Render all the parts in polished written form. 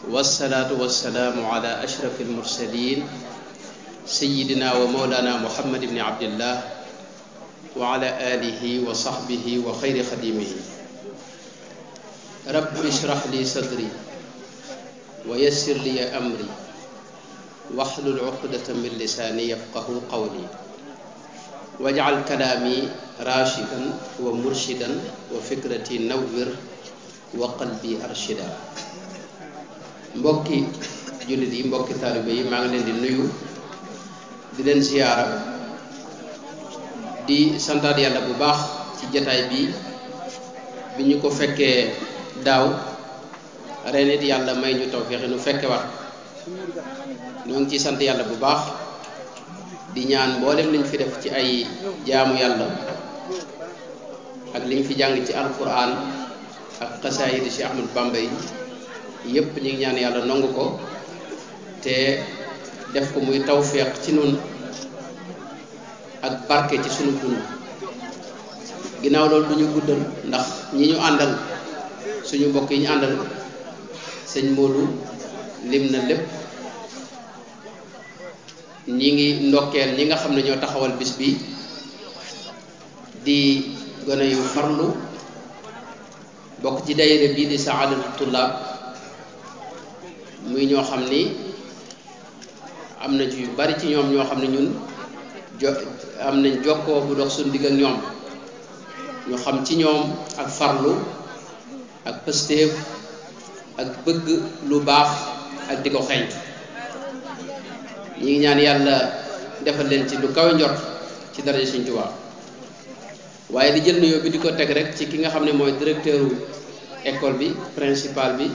والصلاة والسلام على أشرف المرسلين سيدنا ومولانا محمد بن عبد الله وعلى آله وصحبه وخير خديمه رب اشرح لي صدري ويسر لي أمري واحلل عقدة من لساني يفقه قولي واجعل كلامي راشدا ومرشدا وفكرتي نور وقلبي أرشدا mbokki jullit yi mbokki taalibe yi maa ngi leen di nuyu di leen ziyaara di santaat yàlla bu baax ci jataay bi ñu ko fekkee daaw ren it yàlla may ñu tawfeex nu fekke wax ñoo ngi ciy sant yàlla bu baax di ñaan mboolem liñ fi def ci ay jaamu yàlla ak liñ fi jàng ci alquran ak xasaayid Cheikh Ahmadou Bamba yi yépp ñu ngi ñaan yàlla nangu ko te def ko muy tawfeex ci nun ak barke ci sunu dund ginnaaw loolu du ñu guddal ndax ñi ñu àndal suñu mbokk yi ñu àndal sëñ Modou lim na lépp ñi ngi ndokkeel ñi nga xam ne ñoo taxawal bis bi di gone yu farlu bokk ci daayira bii di Saadatu Tullaab muy ñoo xam ni am na ci yu bari ci ñoom ñoo xam ne ñun am nañ jokkoo bu dox suñu digg ak ñoom ñu xam ci ñoom ak farlu ak pëstéef ak bëgg lu baax ak di ko xeeñ ñi ngi ñaan yàlla defal leen ci lu kawe njort ci daraja Sëriñ Tuubaa waaye di jël nuyoo bi di ko teg rek ci ki nga xam ne mooy directeur école bi principal bi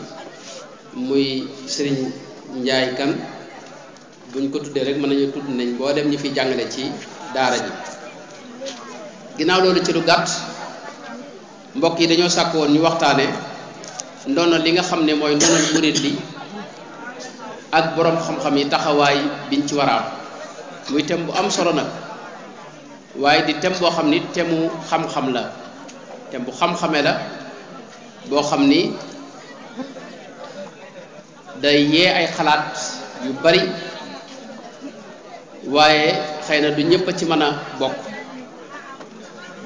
muy Serigne Ndiaye Kane buñ ko tuddee rek mën nañu tudd nañ boo dem ñu fi jàngale ci daara ji ginnaaw loolu ci lu gàtt mbokk yi dañoo sàkk woon ñu waxtaane ndono li nga xam ne mooy ndonol murid li ak boroom xam-xam yi taxawaay biñ ci war a am muy thème bu am solo nag waaye di thème boo xam ni thème mu xam-xam la thème bu xam-xame la boo xam ni day yee ay xalaat yu bari waaye xëy na du ñëpp a ci mën a bokk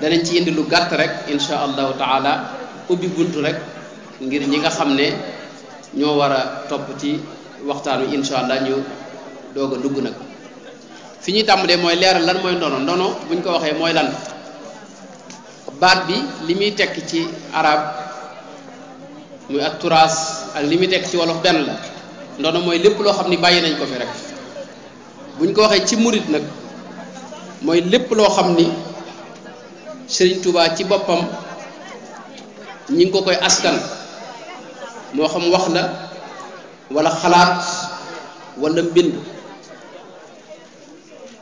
danañ ci indi lu gàtt rek insha allahu taala ubbi buntu rek ngir ñi nga xam ne ñoo war a topp ci waxtaan wi insha allah ñu doog a dugg nag fi ñuy tàmbalee mooy leeral lan mooy ndono buñ ko waxee mooy lan baat bi li muy tekki ci arab muy ak turaas ak li muy tekki ci wolof benn la ndono mooy lépp loo xam ni bàyyi nañ ko fi rek buñ ko waxee ci murit nag mooy lépp loo xam ni Sëriñ Tuubaa ci boppam ñi ngi ko koy askan moo xam wax la wala xalaat wala mbind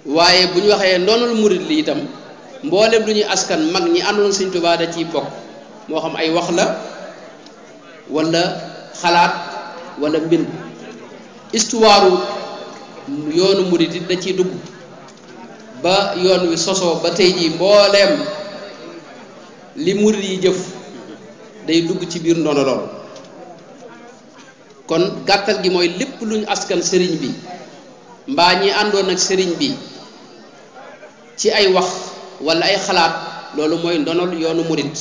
waaye bu ñu waxee ndonul murit li itam mboolem lu ñuy askan mag ñi àndoon Sëriñ Tuubaa da ciy bokk moo xam ay wax la wala xalaat wala mbind histoire yoonu murit it da ciy dugg ba yoon wi sosoo ba tey jii mbooleem li murit yi jëf day dugg ci biir ndono lool kon gàttal gi mooy lépp luñ askan sëriñ bi mbaa ñi àndoon ak sëriñ bi ci ay wax wala ay xalaat loolu mooy ndonol yoonu murit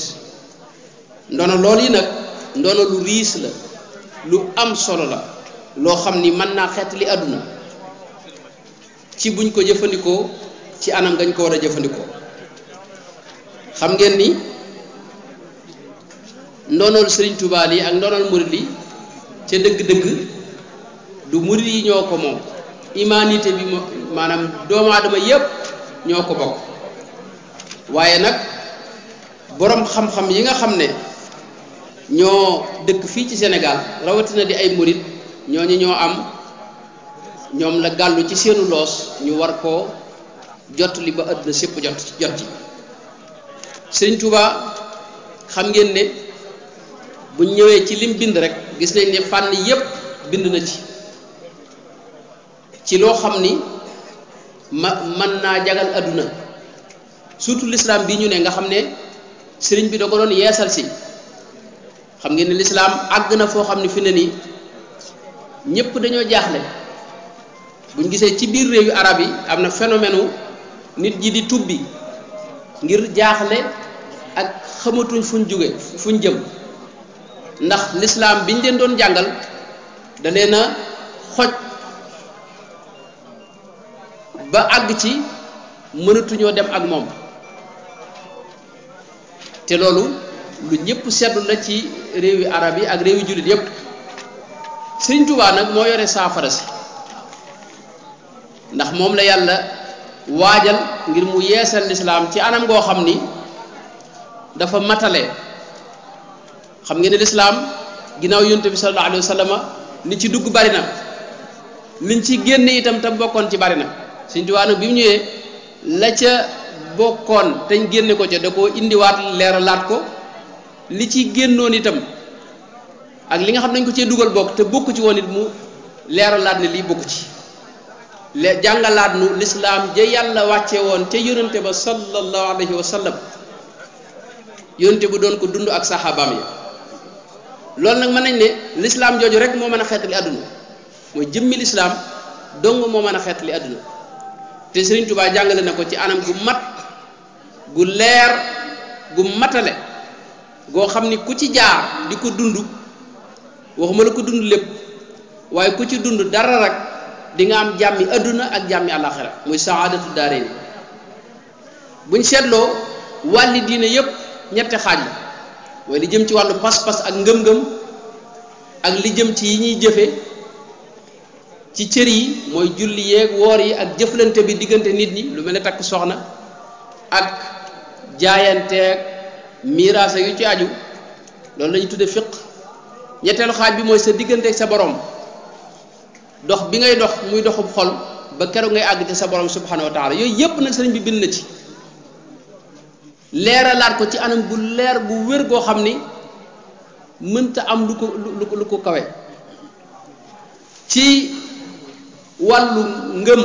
ndono lool yi nag ndono lu riis la lu am solo la loo xam ni mën naa xeetali àdduna ci buñ ko jëfandikoo ci anam gañ ko war a jëfandikoo xam ngeen ni ndonol Sëriñ Tuubaa li ak ndonol murit li ca dëgg-dëgg du murit yi ñoo ko moom humanité bi maanaam doomu aadama yépp ñoo ko bokk waaye nag boroom xam-xam yi nga xam ne ñoo dëkk fii ci Sénégal rawatina di ay murit ñooñu ñoo am ñoom la gàllu ci seenu loos ñu war koo jot li ba àdduna sépp jot ci Sëriñ Tuubaa xam ngeen ne buñ ñëwee ci lim bind rek gis nañ ne fànn yépp bind na ci loo xam ni mën naa jagal àdduna surtout l'islam bi ñu ne nga xam ne sëriñ bi da ko doon yeesal si xam ngeen ne lislaam àgg na foo xam ne fi ne nii ñëpp dañoo jaaxle buñ gisee ci biir réew yu arab yi am na phénomène nit ji di tubbi ngir jaaxle ak xamatuñ fuñ jóge fuñ jëm ndax l'islam biñ leen doon jàngal da leen a xoj ba àgg ci mënatuñoo dem ak moom te loolu lu ñëpp seetlu la ci réewi arab yi ak réewi jullit yépp Sëriñ Tuubaa nag moo yore saafara si ndax moom la yàlla waajal ngir mu yeesal lislaam ci anam goo xam ni dafa matale xam ngeen ne lislaam ginnaaw yonent bi sallallahu alayhi wa sallam li ci dugg bari na liñ ci génne itam tam bokkoon ci bari na Sëriñ Tuubaa nag bi mu ñëwee la ca bokkoon teñ génne ko ca da koo indiwaat leeralaat ko li ci génnoon itam ak li nga xam nañ ko cee dugal bokk te bokk ci woon it mu leeralaat ne lii bokk ci jàngalaat nu lislaam ja yàlla wàcce woon ca yonente ba sallallahu alayhi wa sallam yonente bu doon ko dund ak saxaabaam yi loolu nag mën nañ ne lislaam jooju rek moo mën a xeetali àdduna mooy jëmmi lislaam dong moo mën a xeetali àdduna te Sëriñ Tuubaa jàngale na ko ci anam gu mat gu leer gu matale goo xam ni ku ci jaar di ko dund waxuma la ko dund lépp waaye ku ci dund dara rek di nga am jàmmi adduna ak jàmmi àllaaxira muy saadatu daarayni buñ seetloo wàlli diine yépp ñetti xaaj la mooy li jëm ci wàllu pas-pas ak ngëm-ngëm ak li jëm ci yi ñuy jëfe ci cër yi mooy julli yeeg woor yi ak jëflante bi diggante nit ñi lu mel ne takk soxna ak jaayanteeg miraas yu ci aju loolu la ñu tudde fiq ñetteelu xaaj bi mooy sa digganteeg sa borom dox bi ngay dox muy doxub xol ba keroog ngay àgg ci sa borom subhanahu wa taala yooyu yépp nag sëriñ bi bind na ci leeralaat ko ci anam bu leer bu wér goo xam ni mënta am lu ko kawe ci wàllu ngëm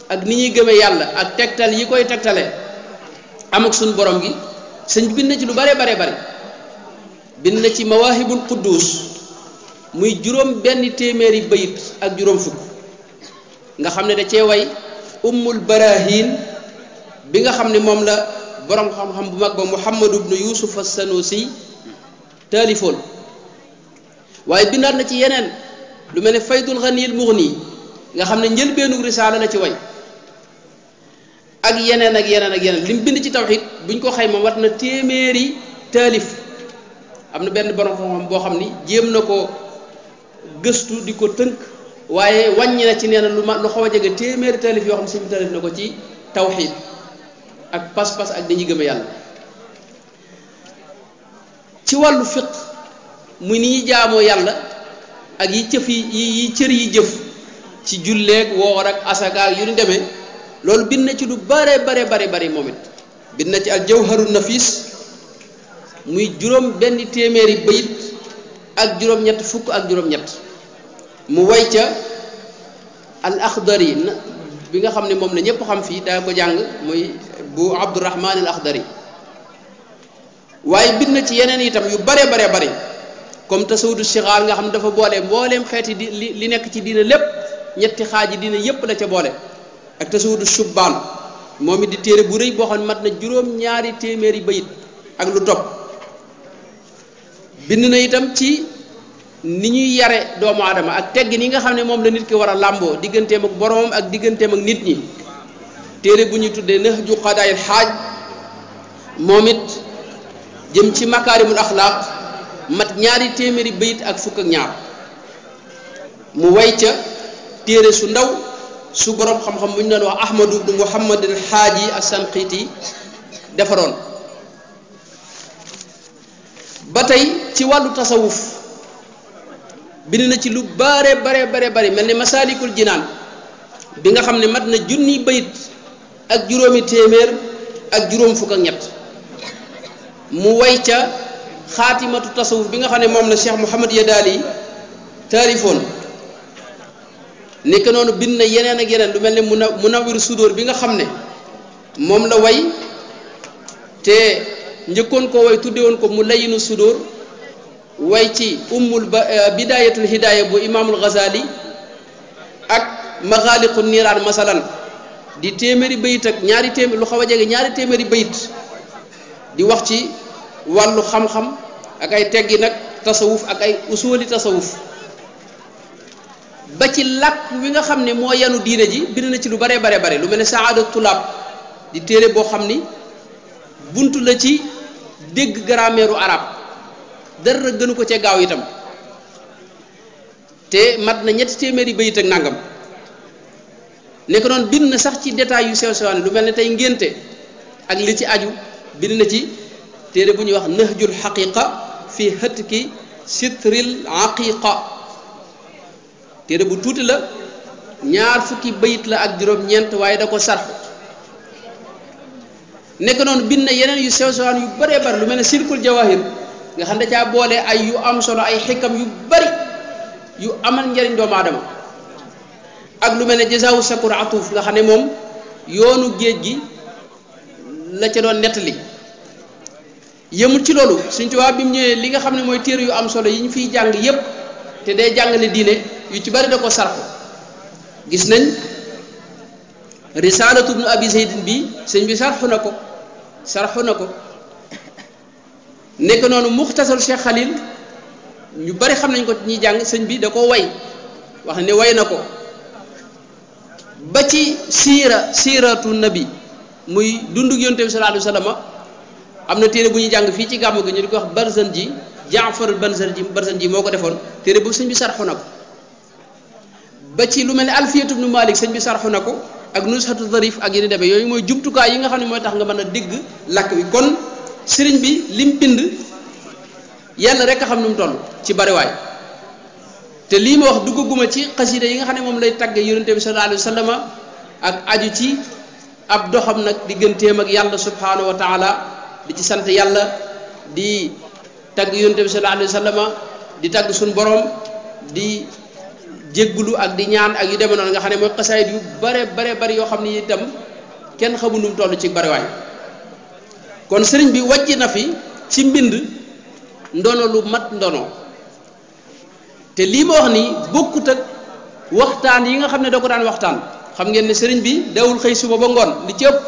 ak ni ñuy gëmee yàlla ak tegtal yi koy tegtale am ak suñu borom gi sëñ bi bind na ci lu bare bare bare bind na ci mawaahibul quddus muy juróom benn téeméeri bayit ak juróom fukk nga xam ne da cee way ummul barahin bi nga xam ne moom la borom xam-xam bu mag ba Muhammadu ibnu Yusuf as-Sanusi taalifoon waaye bindaat na ci yeneen lu mel ne faydul ghaniyil mughni nga xam ne njëlbeenu risaala la ci way ak yeneen ak yeneen ak yeneen li mu bind ci tawxiid buñ ko xayma wat na téeméeri taalif am na benn borom xam-xam boo xam ni jéem na ko gëstu di ko tënk waaye wàññi na ci nee na lu xaw a jege téeméeri taalif yoo xam ne si taalif na ko ci tawxiid ak pas-pas ak dañuy gëm yàlla ci wàllu fiq muy ni ñuy jaamoo yàlla ak yi cëf yi cër yi jëf ci julleeg woor ak asagaak yu ñu demee loolu bind na ci lu bare bare bare bare moom it bind na ci al jawharu nafis muy juróom benn téeméeri bayit ak juróom-ñett fukk ak juróom-ñett mu way ca al akhdari bi nga xam ne moom la ñëpp xam fii daa ko jàng muy bu abdurahman al akhdari waaye bind na ci yeneen itam yu bare bare bare comme tasawudu sixaar nga xam ne dafa boole mbooleem xeeti di li nekk ci diina lépp ñetti xaaji diina yépp la ca boole ak tasawudu shubbaan moom it di téere bu rëy boo xam ne mat na juróom-ñaari téeméeri bayit ak lu topp bind na itam ci ni ñuy yare doomu aadama ak teggin yi nga xam ne moom la nit ki war a làmboo digganteem ak boromam ak digganteem ak nit ñi téere bu ñuy tuddee nahju qadaayil xaaj moom it jëm ci makaarimul axlaaq mat ñaari téeméeri bayit ak fukk ak ñaar mu way ca téere su ndaw su borom xam-xam bu ñu doon wax ahmadu ibnu muhammad al xaaji as-sanqiiti defaroon ba tey ci wàllu tasawuf bind na ci lu bare bare bare bare mel ni masaalikul jinaan bi nga xam ne mat na junni bayit ak juróomi téeméer ak juróom fukk ak ñett mu way ca xaatimatu tasawuf bi nga xam ne moom la cheikh Mouhamad Yadaali taarifoon nekk noonu bind na yeneen ak yeneen lu mel ne munawwir sudóor bi nga xam ne moom la way te njëkkoon koo way tudde woon ko mu layinu sudóor way ci bidayatul hidaya bu imaamul Ghazali ak maxaaliqu niiraan masalan di téeméeri bayit ak ñaari téeméer lu xaw a jege ñaari téeméeri bayit di wax ci wàllu xam-xam ak ay teggi nag tasawuf ak ay usuli tasawuf ba ci làkk wi nga xam ne moo yanu diine ji bind na ci lu bare lu mel ne saada tulaab di téere boo xam ni buntu la ci dégg grammaire arab dara gënu ko cee gaaw itam te mat na ñetti téeméeri bayit ak nangam nekk noonu bind na sax ci détails yu sew sewaan lu mel ne tey ngénte ak li ci aju bind na ci téere bu ñuy wax nahjul xaqiqa fi hatki sitril aqiqa téere bu tuuti la ñaar fukki bayit la ak juróom-ñeent waaye da ko sarx nekk noonu bind na yeneen yu sew sewaan yu bëree bëri lu mel ne sirkul jawahir nga xam ne caa boole ay yu am solo ay xikam yu bari yu amal njariñ doomu aadama ak lu mel ne jasaawu sakur atuuf nga xam ne moom yoonu géej gi la ca doon nettali yëmul ci loolu Sëriñ Tuubaa bi mu ñëwee li nga xam ne mooy téere yu am solo yi ñu fiy jàng yépp te day jàngale diine yu ci bari da ko sarxu gis nañ risalatu ibnu abi zaydin bi sëñ bi sarxu na ko nekk noonu muxtasar Cheikh Khalil ñu bari xam nañ ko ñuy jàng sëñ bi da ko way wax ne way na ko ba ci siiratu nabi muy dundug yonent bi sallallahu alayhi wa sallam am na téere bu ñuy jàng fii ci gàmmu gi ñu di ko wax Barzanji Jaafar Barzanji moo ko defoon téere boobu sëñ bi sarxu na ko ba ci lu mel ne Alfiyatu ibnu Malik sëñ bi sarxu na ko ak Nushatu Zarif ak yeneen demee yooyu mooy jumtukaay yi nga xam ne mooy tax nga mën a dégg làkk wi kon sëriñ bi lim bind yàlla rek a xam nu mu toll ci bariwaay te lii ma wax duggaguma ci xasida yi nga xam ne moom lay tagge yonent bi sallallahu alayhi wa sallam ak aju ci ab doxam nag digganteem ak yàlla subhanahu wa taala di ci sant yàlla di tagg yonent bi sallallahu alayhi wa sallam di tagg suñu borom di jéggulu ak di ñaan ak yu demee noonu nga xam ne mooy xasaayid yu bari yoo xam ne itam kenn xamul nu mu toll ci bariwaay kon sëriñ bi wàcc na fi ci mbind ndono lu mat ndono te lii ma wax nii bokkut ak waxtaan yi nga xam ne da ko daan waxtaan xam ngeen ne sëriñ bi dawul xëy suba ba ngoon li ci ëpp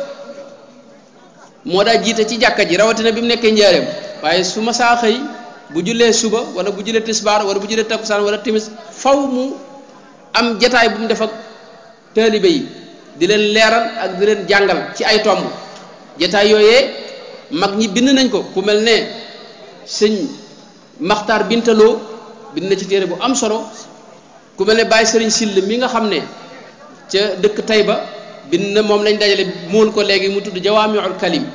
moo daa jiite ci jàkka ji rawatina bi mu nekkee njaareem waaye su ma saa xëy bu jullee suba wala bu jullee tisbaar wala bu jullee takkusaan wala timis faw mu am jataay bu mu def ak taalibe yi di leen leeral ak di leen jàngal ci ay tomb jataay yooyee mag ñi bind nañ ko ku mel ne sëñ Maxtaar Bintaloo bind na ci téere bu am solo ku mel ne Baye Sëriñ Sill mi nga xam ne ca dëkk Tayba bind na moom lañ dajale mool ko léegi mu tudd Jawaamiul Kalim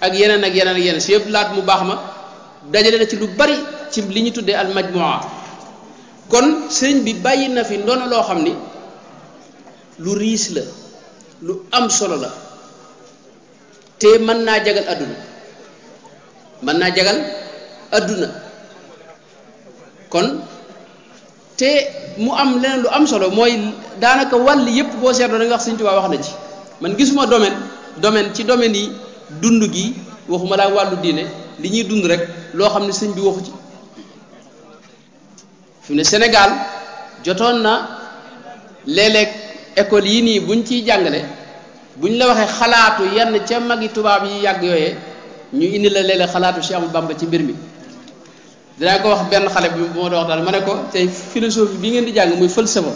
ak yeneen si yëpp laat mu baax ma dajale na ci lu bari ci li ñu tuddee al majmua kon sëriñ bi bàyyi na fi ndono loo xam ni lu riis la lu am solo la te mën naa jagal adduna kon te mu am leneen lu am solo mooy daanaka wàll yépp boo seetloo da nga wax Sëriñ Tuubaa wax na ci man gisuma domaine ci domaine yi dund gi waxuma laa wàllu diine li ñuy dund rek loo xam ne sëñ bi waxu ci fi mu ne Sénégal jotoon na léeg-léeg école yi nii buñ ciy jàngale buñ la waxee xalaatu yenn ca magi tubaab yi yàgg yooyee ñu indi la léeg-léeg xalaatu Cheikh Ahmadou Bamba ci mbir mi dinaa ko wax benn xale bi bu ma doon wax daal ma ne ko tey philosophie bi ngeen di jàng muy falsafa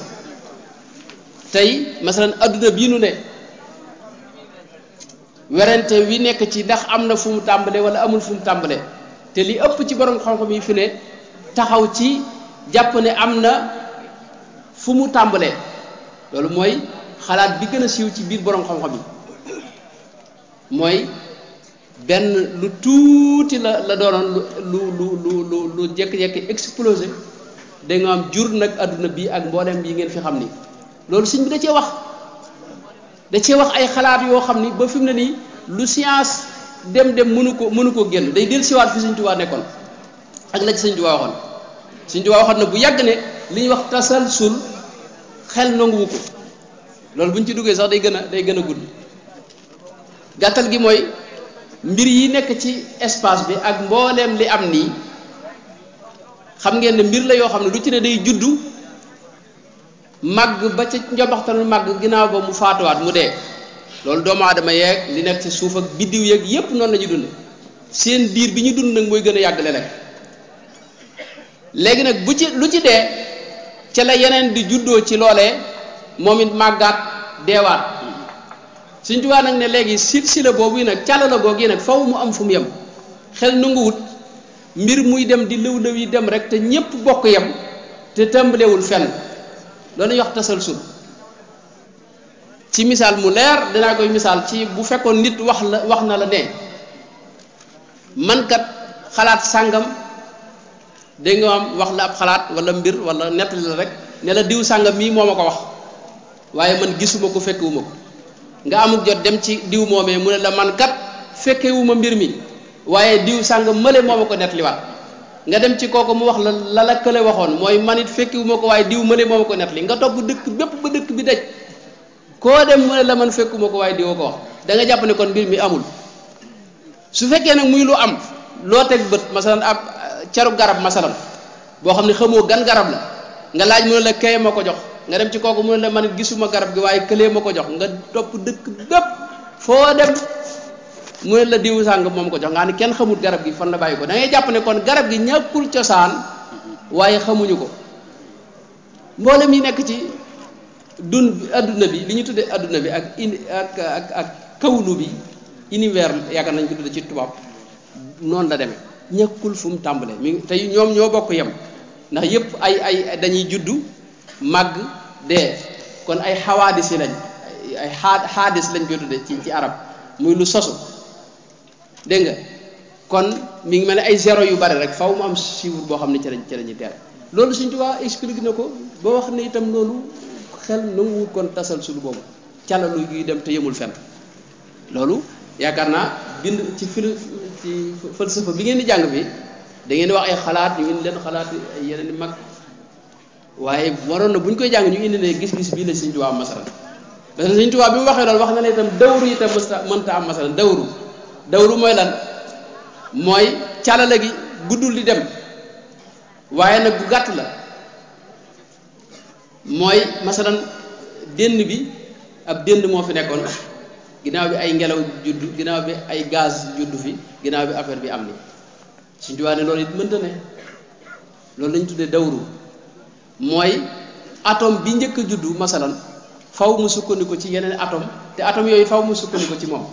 tey masalan adduna bii nu ne werante wi nekk ci ndax am na fu mu tàmbalee wala amul fu mu tàmbalee te li ëpp ci borom xam-xam yi fi ne taxaw ci jàpp ne am na fu mu tàmbalee loolu mooy xalaat bi gën a siiw ci biir borom xam-xam yi mooy benn lu tuuti la doonoon lu jékki-jékki explosé da nga am jur nag adduna bi ak mboolem bii ngeen fi xam ni loolu sëñ bi da cee wax ay xalaat yoo xam ni ba fi mu ne nii lu science dem mënu ko génn day del siwaat fi Sëñ Tuubaa nekkoon ak la ci Sëñ Tuubaa waxoon Sëñ Tuubaa waxoon na bu yàgg ne li ñuy wax tasalsul xel nanguwu ko loolu buñ ci duggee sax day gën a gudd gàttal gi mooy mbir yi nekk ci espace bi ak mbooleem li am nii xam ngeen ne mbir la yoo xam ne lu ci ne day juddu màgg ba ca njobaxtanul màgg ginnaaw ba mu faatuwaat mu dee loolu doomu aadama yeeg li nekk ci suuf ak biddiw yeeg yépp noonu la ñu dund seen diir bi ñu dund nag mooy gën a yàgg léeg léegi nag bu ci lu ci dee ca la yeneen di juddoo ci loolee moom it màggaat deewaat Sëñ Tuubaa nag ne léegi silsila boobu yi nag càlla la googu yi nag faw mu am fu mu yem xel nanguwut mbir muy dem di lëw-lëw yi dem rek te ñépp bokk yem te tàmbalewul fenn loolu ñuy wax tasalsul ci misaal mu leer dinaa koy misaal ci bu fekkoon nit wax na la ne man kat xalaat sàngam dégg nga am wax la ab xalaat wala mbir wala nettali la rek ne la diw sàngam mii moo ma ko wax waaye man gisuma ko fekkewuma ko nga amuk jot dem ci diw moomee mu ne la man kat fekkewuma mbir mi waaye diw sàngam mële moo ma ko nettaliwaat nga dem ci kooku mu wax la la kële waxoon mooy man it fekkewuma ko waaye diw mële moo ma ko nettali nga topp dëkk bépp ba dëkk bi daj koo dem mu ne la man fekkuma ko waaye diwoo ko wax da nga jàpp ne kon mbir mi amul su fekkee nag muy lu am loo teg bët masalan ab caru garab masalan boo xam ne xamoo gan garab la nga laaj mu ne la kay ma ko jox nga dem ci kooku mu ne la man gisuma garab gi waaye këlee ma ko jox nga topp dëkk bépp foo dem mu ne la diwu sàng moom ko jox nga ne kenn xamul garab gi fan la bàyyi ko da ngay jàpp ne kon garab gi ñàkkul cosaan waaye xamuñu ko mboolem yi nekk ci adduna bi li ñu tuddee adduna bi ak kawlu bi univers yaakaar nañ ko tudde ci tubaab noonu la demee ñàkkul fu mu tàmbalee mi tey ñoom ñoo bokk yem ndax yëpp ay dañuy juddu màgg dee kon ay xawaadis yi lañ ay xaadis lañ koy tudde ci arab muy lu sosu dégg nga kon mi ngi mel ne ay zéro yu bari rek faw mu am chiffre boo xam ne ci lañuy teer loolu Sëñ Tuubaa explique na ko ba wax ne itam loolu xel nanguwul kon tasal sulu boobu càllalu yuy dem te yemul fenn loolu yaakaar naa bind ci falsafa bi ngeen di jàng bi da ngeen di wax ay xalaat ñu indi leen xalaat ay yeneen i mag waaye waroon na bu ñu koy jàng ñu indi ne gis-gis bii la Sëñ Tuubaa masalan parce que Sëñ Tuubaa bi mu waxee loolu wax na ne itam dawru itam mënta am masalan dawru mooy lan mooy càllala gi guddul di dem waaye nag bu gàtt la mooy masalan dénd bi ab dénd moo fi nekkoon ginnaaw bi ay ngelaw juddu ginnaaw bi ay gaz juddu fi ginnaaw bi affaire bi am ni Sëñ Tuubaa ne loolu it mënta ne loolu lañ tuddee dawru mooy atome bi njëkk a juddu masalan faw mu sukkandiku ci yeneen atome te atome yooyu faw mu sukkandiku ci moom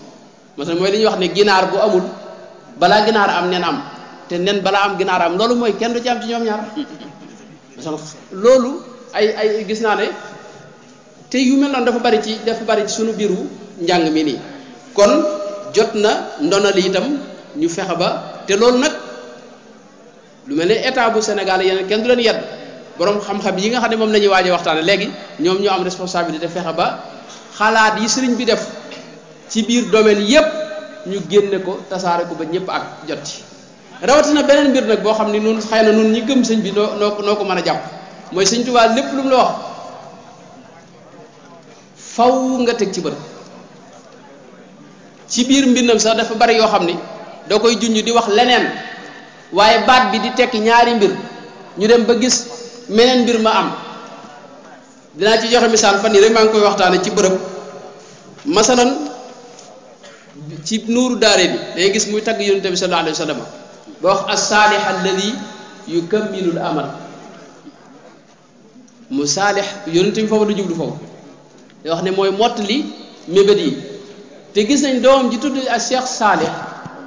masalan mooy li ñuy wax ne ginaar bu amul balaa ginaar am nen am te nen balaa am ginaar am loolu mooy kenn du ci am ci ñoom ñaar masalan loolu ay gis naa ne te yu mel noonu dafa bari ci sunu biiru njàng mi nii kon jot na ndonali itam ñu fexe ba te loolu nag lu mel ne état bu Sénégal yeneen kenn du leen yedd borom xam-xam yi nga xam ne moom la ñuy waaj a waxtaane léegi ñoom ñoo am responsabilité fexe ba xalaat yi sëriñ bi def ci biir domaine yépp ñu génne ko tasaare ko ba ñëpp ak jot ci rawatina beneen mbir nag boo xam ne nun xëy na nun ñi gëm sëñ bi noo ko mën a jàpp mooy Sëñ Tuubaa lépp lu mu la wax faw nga teg ci bët ci biir mbindam sax dafa bari yoo xam ni da koy junj di wax leneen waaye baat bi di tekki ñaari mbir ñu dem ba gis meneen mbir ma am dinaa ci joxe misaal fan yi rek maa ngi koy waxtaane ci bërëb masalan ci nuuru daare bi day gis muy tagg yonent bi sallallahu alayhi wa sallam ba wax as-saalih alladi yukammilul amal mu saalix yonent bi foofu du jublu foofu day wax ne mooy mottali mébét yi te gis nañ doomam ji tudd ak Cheikh Saalix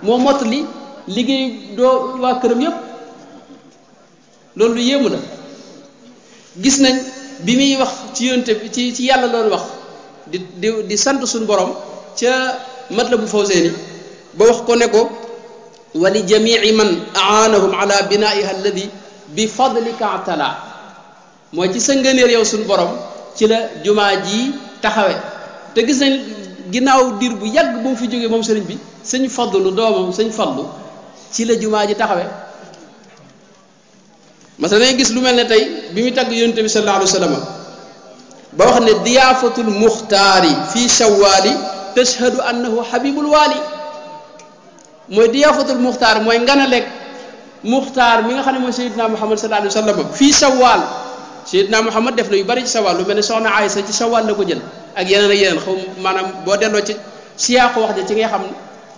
moo mottali liggéey doo waa këram yépp loolu lu yéemu la gis nañ bi muy wax ci yonent bi ci yàlla loolu wax di sant suñu borom ca Matlabu Fawzayni ba wax ko ne ko wa li jamii man aanahum ala binaiha alladi bi fadlika atala mooy ci sa ngëneel yow suñu borom ci la jumaa ji taxawe te gis nañ ginnaaw diir bu yàgg bu mu fi jógee moom sëriñ bi sëñ Fadlu doomam sëñ Fadlu ci la jumaa ji taxawe parce que dangay gis lu mel ne tey bi muy tagg yonent bi sallallahu alayhi wa sallam ba wax ne diyaafatul muxtaari fii shawaali tashhadu annahu habibul waali mooy diyaafatul muxtaar mooy nganaleeg muxtaar mi nga xam ne mooy Seydina Muhammad sallallahu alayhi wa sallam fii Sawaal Seydina Muhammad def na yu bari ci Sawaal lu mel ne soxna Aysa ci Sawaal la ko jël ak yeneen ak yeneen xaw maanaam boo delloo ci siyaaqu wax ja ci ngay xam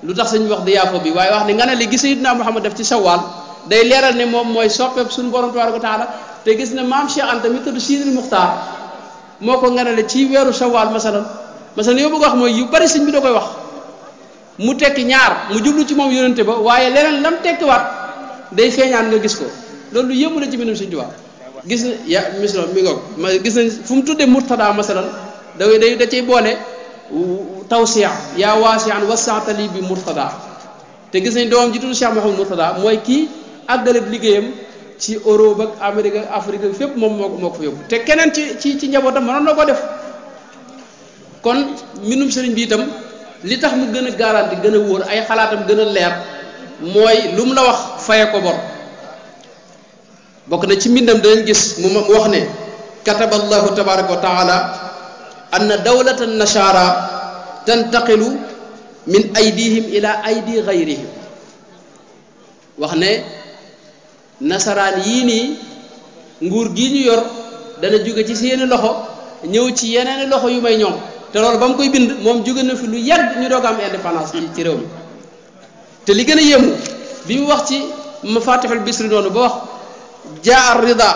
lu tax sañ wax diyaafo bi waaye wax ne nga ne li gis Seydina Muhammad def ci Sawaal day leeral ne moom mooy soppeeb suñu borom tabaaraka wa taala te gis ne maam Cheikh Anta mi tudd Sidil Muxtaar moo ko nga ne le ci weeru Sawaal masalan yow bëgg wax mooy yu bari sëñ bi da koy wax mu tekki ñaar mu jublu ci moom yonente ba waaye leneen lam tekkiwaat day feeñaan nga gis ko loolu yëpp la ci mbindum Sëñ Tuubaa gis na ya mislo mi ngoog ma gis nañ fu mu tuddee murtada masalan da cay boole tawsiya yaa waasian wasaatali bi murtada te gis nañ doomam ji tudd Cheikh Mouhamadou Murtada mooy kii àggaleb liggéeyam ci Europe ak Amérique ak Afrique ak fépp moom moo ko fa yóbbu te keneen ci njabootam mënoon na ko def kon mbindum sëriñ bi itam li tax mu gën a garanti gën a wóor ay xalaatam gën a leer mooy lu mu la wax faye ko bor bokk na ci mbindam danañ gis mu wax ne kataba allahu tabaraka wa taala anna dawlata nasara tantaqilu min aydihim ila aydi gayrihim wax ne nasaraan yii nii nguur gii ñu yor dana jóge ci seeni loxo ñëw ci yeneeni loxo yu may ñoom te loolu ba mu koy bind moom jóge na fi lu yàgg ñu doog am indépendance ci réew mi te li gën a yéemu bi mu wax ci mafatihul bisri noonu ba wax jaa rida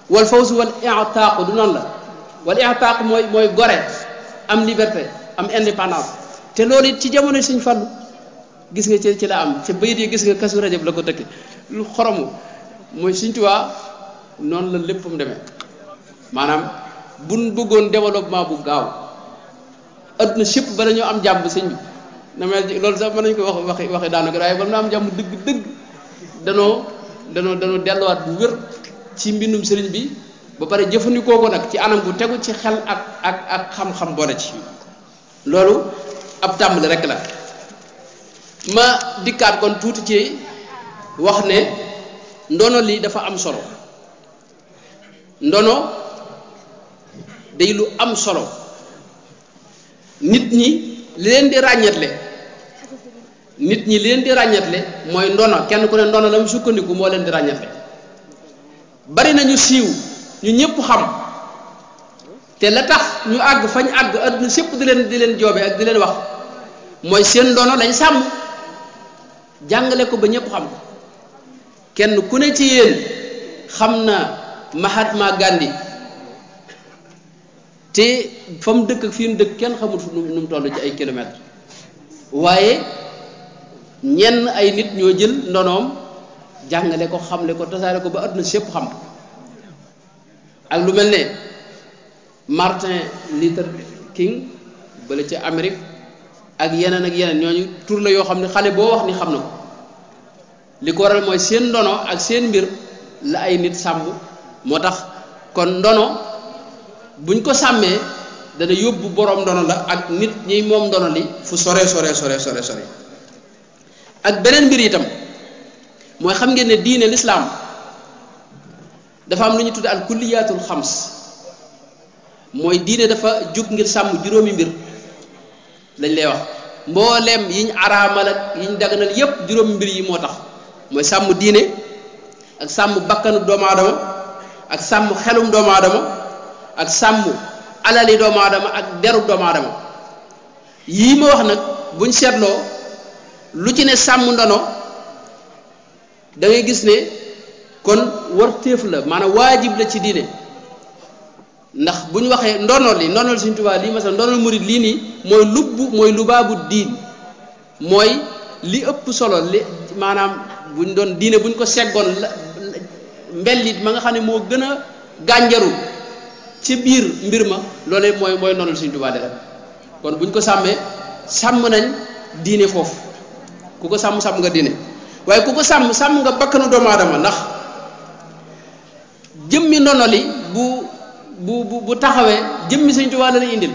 wal fawz wal i'taaq du noonu la wal i'taaq mooy gore am liberté am indépendance te loolu it ci jamono Sëñ Fallu gis nga ci la am ca bayit yi gis nga Kazu Rajab la ko dëkk lu xoromu mooy Sëñ Tuubaa noonu la léppam demee maanaam buñ bëggoon développement bu gaaw adduna sépp bala ñoo am jàmm sëñ bi na ma loolu sax mën nañu ko waxi daanaka waaye bala ñoo am jàmm dëgg danoo delluwaat bu wér ci mbindum sëriñ bi ba pare jëfandikoo ko nag ci anam bu tegu ci xel ak xam-xam boole ci loolu ab tàmbali rek la ma dikkaat kon tuuti ci wax ne ndono li dafa am solo ndono day lu am solo nit ñi li leen di ràññatle mooy ndono kenn ku ne ndono la mu sukkandiku moo leen di ràññatle bari na ñu siiw ñu ñëpp xam te la tax ñu àgg fañ àgg adduna sépp di leen joobe ak di leen wax mooy seen ndono lañ sàmm jàngale ko ba ñëpp xam ko kenn ku ne ci yéen xam na Mahatma Gandhi te fa mu dëkk ak fi mu dëkk kenn xamul fu nu mu toll ci ay kilomètres waaye ñenn ay nit ñoo jël ndonoom jàngale ko xamle ko tasaare ko ba àdduna sépp xam ak lu mel ne Martin Luther King bale ci Amérique ak yeneen ñooñu tur la yoo xam ne xale boo wax ni xam na ko li ko waral mooy seen ndono ak seen mbir la ay nit sàmm moo tax kon ndono buñ ko sàmmee dana yóbbu boroom ndono la ak nit ñi moom ndono li fu sore ak beneen mbir itam mooy xam ngeen ne diine lislaam dafa am lu ñu tudde al kulliyaatul xams mooy diine dafa jóg ngir sàmm juróomi mbir lañ lay wax mbooleem yiñ araamal ak yiñ daganal yépp juróomi mbir yi moo tax mooy sàmm diine ak sàmm bakkanu doomu aadama ak sàmm xelum doomu aadama ak sàmm alali doomu aadama ak deru doomu aadama yii ma wax nag buñ seetloo lu ci ne sàmm ndono da ngay gis ne kon warteef la maanaam waajib la ci diine ndax bu ñu waxee ndonol Sëñ Tuubaa lii masal ndonol murid lii nii mooy lubaabu diin mooy li ëpp solo li maanaam buñ doon diine buñ ko seggoon mbellit ma nga xam ne moo gën a gànjaru ci biir mbir ma loolee mooy ndonol Sëñ Tuubaa def kon buñ ko sàmmee sàmm nañ diine foofu ku ko sàmm nga diine waaye ku ko sàmm nga bakkanu doomu aadama ndax jëmmi ndono li bu taxawee jëmmi Sëñ Tuubaa la lay indil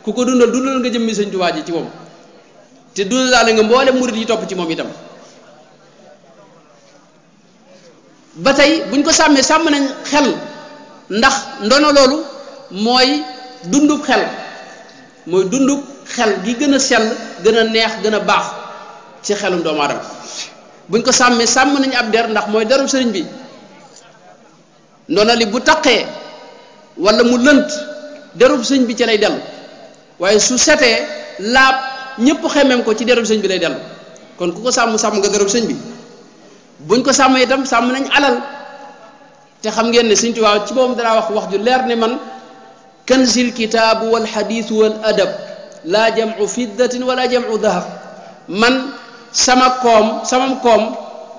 ku ko dundal nga jëmmi Sëñ Tuubaa ji ci moom te dundal nga mboole murid yi topp ci moom itam ba tey buñ ko sàmmee sàmm nañ xel ndax ndono loolu mooy dundub xel gi gën a sell gën a neex gën a baax ci xelum doomu aadama buñ ko sàmmee sàmm nañu ab der ndax mooy derub sëriñ bi ndono li bu taqee wala mu lënt derub sëñ bi ci lay dellu waaye su setee laab ñëpp xemem ko ci derub sëñ bi lay dellu kon ku ko sàmm sàmm nga derub sëñ bi buñ ko sàmm itam sàmm nañ alal te xam ngeen ne Sëñ Tuubaa ci boobu danaa wax ju leer ne man kanzil kitaabu wal xadiis wal adab laa jamcu fiddatin wala jamcu dahab man sama koom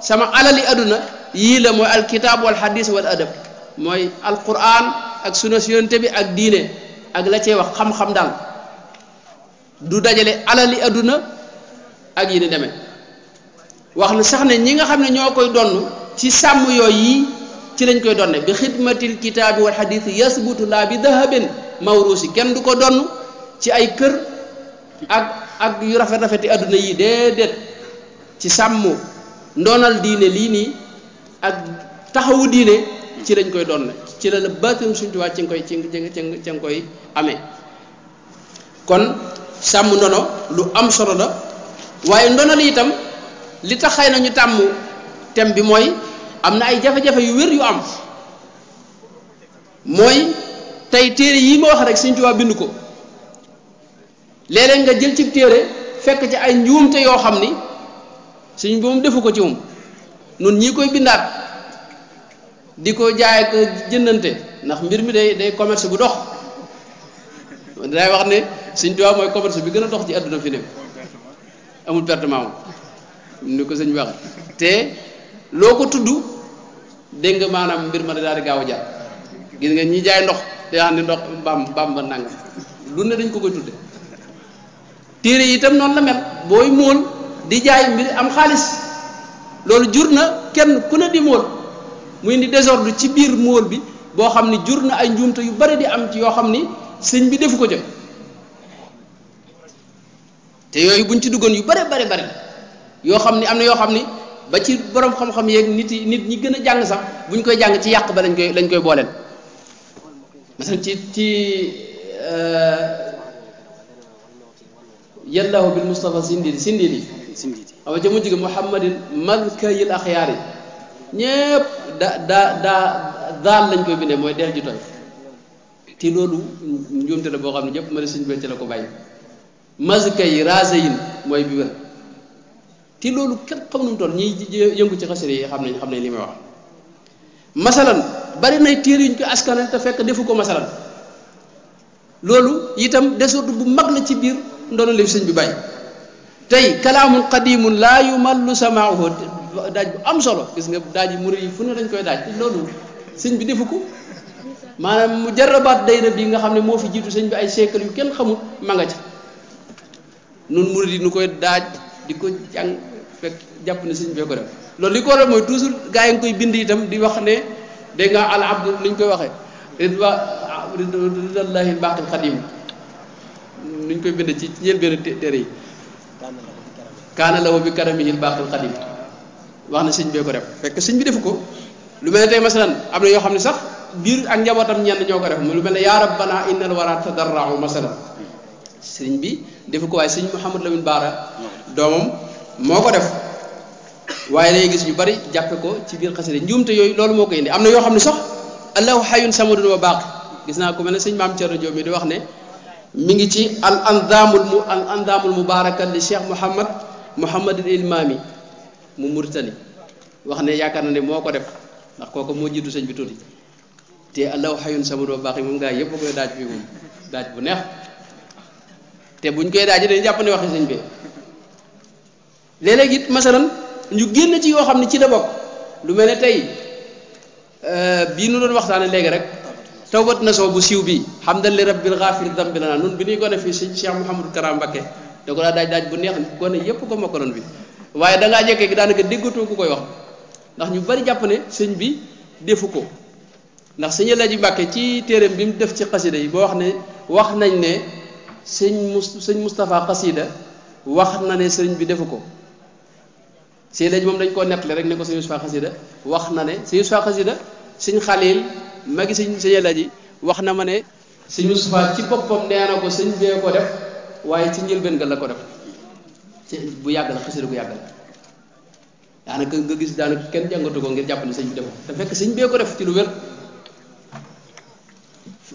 sama alali aduna yii la mooy alkitaab wal xadiis wal adab mooy alquran ak sunna yonent bi ak diine ak la cee wax xam-xam daal du dajale alali aduna ak yi ni demee wax na sax ne ñi nga xam ne ñoo koy donn ci sàmm yooyu yi ci lañ koy donne bi xidmatil kitaabi wal xadiis yasbutu laa bi dahabin mawruusi kenn du ko donn ci ay kër ak yu rafet-rafeti adduna yi déedéet ci sàmm ndoonal diine lii nii ak taxawu diine ci lañ koy donne ci la baatin Sëñ Tuubaa ci nga koy amee kon sàmm ndono lu am solo la waaye ndono li itam li tax xëy na ñu tàmm thème bi mooy am na ay jafe-jafe yu wér yu am mooy tey téere yi ma wax rek Sëñ Tuubaa bind ko léeg-léeg nga jël ci téere fekk ci ay njuumte yoo xam ni suñ bi moom defu ko ci moom nun ñii koy bindaat di ko jaay ak jëndante ndax mbir mi day commerce bu dox day wax ne Sëñ Tuubaa mooy commerce bi gën a dox ci àdduna fi ne amul pertement moom ni ko sëñ bi wax te loo ko tudd dégg nga maanaam mbir ma daal di gaaw a jar gis nga ñi jaay ndox te xam ne ndox bam ba nangam lu ne dañ ko koy tudde téere yi itam noonu la mel booy móol di jaay mbir am xaalis loolu jur na kenn ku ne di móol muy indi désordre ci biir móol bi boo xam ni jur na ay njuumte yu bari di am ci yoo xam ni sëñ bi defu ko jël te yooyu buñ ci duggoon yu bari yoo xam ni am na yoo xam ni ba ci borom xam-xam yeeg nit ñi gën a jàng sax buñ koy jàng ci yàq ba lañ koy booleel masalan ci yallahu bil mustafa sindidi awa ca mujj gi muhammadin mazkayil axyaar yi ñépp daal lañ koy bindee mooy del ji tooy te loolu njuumte la boo xam ne ñëpp ma ne suñ ci la ko bàyyi mazkay raseyin mooy bi wér te loolu kenn xam nu mu toll ñiy yëngu ci xasida yi xam nañ li may wax masalan bari nay téere yuñ ko askanal te fekk defu ko masalan loolu itam désordre bu mag la ci biir ndono li sëñ bi bàyyi tey kalaamun qadimun laa yumallu samaahu daaj bu am solo gis nga daaj yi murid yi fu ne dañ koy daaj te loolu sëñ bi defu ko maanaam mu jarrabaat dayra bi nga xam ne moo fi jiitu sëñ bi ay siècle yu kenn xamul ma nga ca nun murid yi nu koy daaj di ko jàng fekk jàpp ne sëñ bee ko def loolu li ko waral mooy toujours gaa yi nga koy bind itam di wax ne dégg nga al abdu ni ñu koy waxee ridallahi baqil xadim ni ñu koy bind ci ñeel benn téere yi kaana lahu bi karamihi baqil xadim wax ne sëñ bee ko def fekk sëñ bi defu ko lu mel ne tey masalan am na yoo xam ne sax biir ak njabootam ñenn ñoo ko def lu mel ne yaa rabbana innal wara tadarra'u masalan sëñ bi defu ko waaye sëñ Mouhamadou Lamine Bara doomam moo ko def waaye day gis ñu bari jàppe ko ci biir xasida njuumte yooyu loolu moo ko indi am na yoo xam ne sax allahu hayyun samadun wa baaqi gis naa ko mel ne sëñ Maam Thierno Diop mi di wax ne mi ngi ci al andaamul mubaaraka li Cheikh Mouhamadul Ilmaami mu Mauritanie wax ne yaakaar na ne moo ko def ndax kooku moo jiitu sëñ bi tuuti te allahu hayyun samadun wa baaqi moom gaa yëpp koy daaj fii moom daaj bu neex te buñ koy daaj dañuy jàpp ne waxi sëñ bi léeg-léeg it masalan ñu génn ci yoo xam ne ci la bokk lu mel ne tey bii nu doon waxtaane léegi rek tawbat na soo bu siiw bi hamdan li rabbil ghafir dambi lana nun bi ñuy ko def fii sëñ Cheikh Mouhamadou Kara Mbacké da ko daa daaj bu neex gone yépp ko mokkaloon bi waaye da ngaa jekkee gi daanaka déggatoo ku koy wax ndax ñu bari jàpp ne sëñ bi defu ko ndax sëñ Alaaji Mbacké ci téeréem bi mu def ci xasida yi boo wax ne wax nañ ne sëñ Moustapha xasida wax na ne sëñ bi defu ko sëñ Alaaji moom dañ koo nettali rek ne ko sëñ Moustapha xasida wax na ne sëñ Moustapha xasida sëñ Xalil magi sëñ Alaaji wax na ma ne sëñ Moustapha ci boppam nee na ko sëñ bee ko def waaye ci njëlbeen ga la ko def ci bu yàgg la xasida bu yàgg la daanaka nga gis daanaka kenn jàngatu ko ngir jàpp ne sëñ bi def te fekk sëñ bee ko def ci lu wér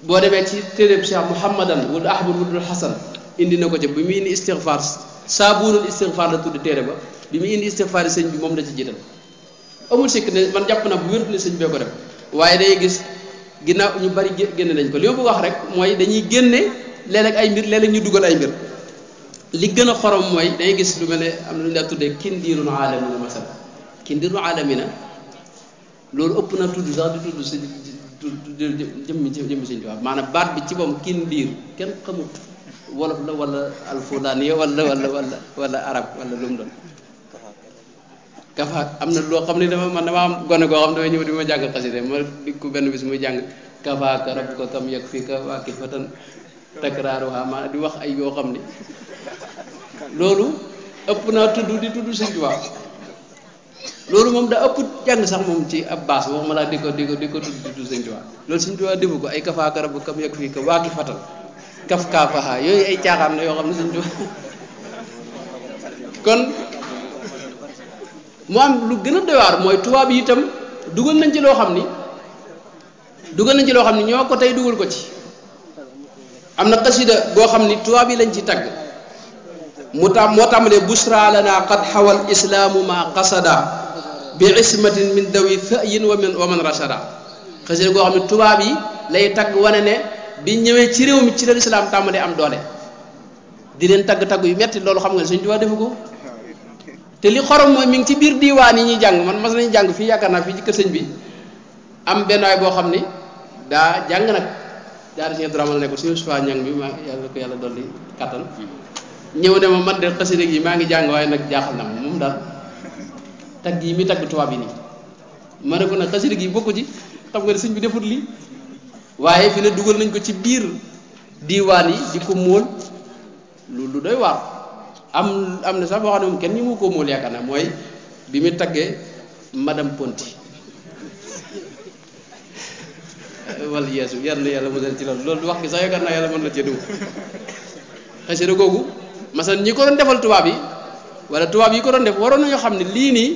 boo demee ci téeréb Cheikh Mouhamadan wul Ahmad wul Hasan indi na ko ca bi muy indi istighfar saabuunul istighfar la tudd téere ba bi muy indi istighfar yi sëñ bi moom la ci jiital amul sikk ne man jàpp na bu wér ne sëñ bee ko def waaye day gis ginnaaw ñu bari génne nañ ko li ma bëgg wax rek mooy dañuy génne léeg-léeg ay mbir léeg-léeg ñu dugal ay mbir li gën a xorom mooy dangay gis lu mel ne am na lu ñu daa tuddee kindiirul aalamina masal kindiirul aalamina loolu ëpp na tudd sax di tudd si jëmmi sëñ Tuubaa maanaam baat bi ci moom kindiir kenn xamut wolof la wala alfulaaniya wala arab wala lu mu doon kafa am na loo xam ne dama am gone goo xam ne damay ñëw di ma jàng xasida ma di ko benn bis muy jàng kafaaka rabbuka kam yakfika waakifatan takraaruha ma di wax ay yoo xam ne loolu ëpp naa tudd di tudd sëñ Tuubaa loolu moom da ëpp jàng sax moom ci ab baas waxuma laa di ko tudd di tudd sëñ Tuubaa loolu sëñ Tuubaa defu ko ay kafaaka rabbuka kam yakfika waakifatan kaf kaafaha yooyu ay caaxaan la yoo xam ne sëñ Tuubaa kon mu am lu gën a doy waar mooy tubaab yi itam dugal nañ ci loo xam ni ñoo ko tey dugal ko ci am na xasida boo xam ni tubaab yi lañ ci tagg moo tàmbalee busra lana qad xawal islaamu ma qasada bi ismatin min dawi tha'yin wa man rashada xasida goo xam ne tubaab yi lay tagg wane ne bi ñëwee ci réew mi ci la lislaam tàmbalee am doole di leen tagg yu metti loolu xam nga ne Sëñ Tuubaa defu ko te li xorom mooy mi ngi ci biir diiwaan yi ñuy jàng man mas nañu jàng fii yaakaar naa fii ci kër sëñ bi am benn waay boo xam ni daa jàng nag daara si drama la nekk suñu sufa ñang bi maa yàlla ko yàlla dolli kattan ñëw ne ma man de xasida yi maa ngi jàng waaye nag jaaxal na ma moom daal tagg yi mi tagg tubaab yi nii ma ne ko nag xasida gi bokku ci xam nga ne sëñ bi defut lii waaye fi ne dugal nañ ko ci biir diiwaan yi di ko móol lu doy waar am na sax boo xam ne moom kenn ñu mu ko móol yaakaar naa mooy bi mu taggee madame Ponti wala yeesu yàlla musal ci loolu wax gi sax yaakaar naa yàlla mën na cee dugg xasida googu masalan ñi ko doon defal tubaab yi wala tubaab yi ko doon def waroon nañoo xam ne lii nii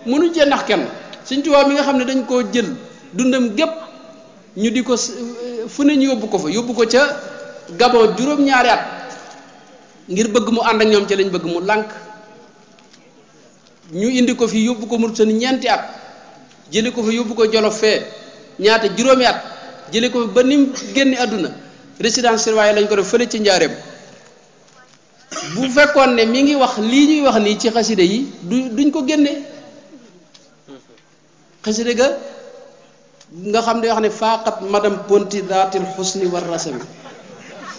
mënu cee nax kenn suñ tubaab mi nga xam ne dañ koo jël dundam gépp ñu di ko fu ne ñu yóbbu ko ca Gabon juróom-ñaari at ngir bëgg mu ànd ak ñoom ca lañ bëgg mu lànk ñu indi ko fi yóbbu ko Mauritanie ñeenti at jële ko fa yóbbu ko Jolof fee ñaata juróomi at jële ko ba ni mu génne àdduna résidence surveillée lañ ko def fële ci njaareem bu fekkoon ne mi ngi wax lii ñuy wax nii ci xaside yi duñ ko génne xaside ga nga xam ne wax ne faaqat madame Ponti daatil xusni war rasami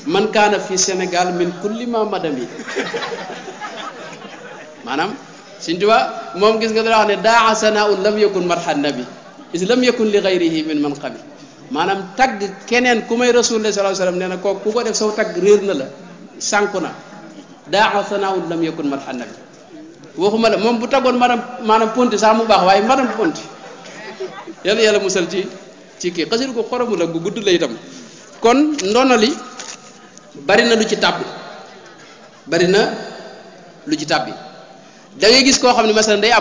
man kaana fi Sénégal min kulli ma madame yi maanaam Sëñ Tuubaa moom gis nga dana wax ne daa sanaaun lam yakun madhan nabi is lam yakun li gayrihi min man xabi maanaam tagg keneen ku may rasulullah sallallahu alayhi wasallam nee na kooku ku ko def saw tagg réer na la sànku na daa sanaaun lam yakun madhan nabi waxuma la moom bu taggoon maanaam Ponti sax mu baax waaye madame Ponti yàlla musal ci kii xasir ko xoromu la gu gudd la itam kon ndono li bari na lu ci tàbbi da ngay gis koo xam ne masalan day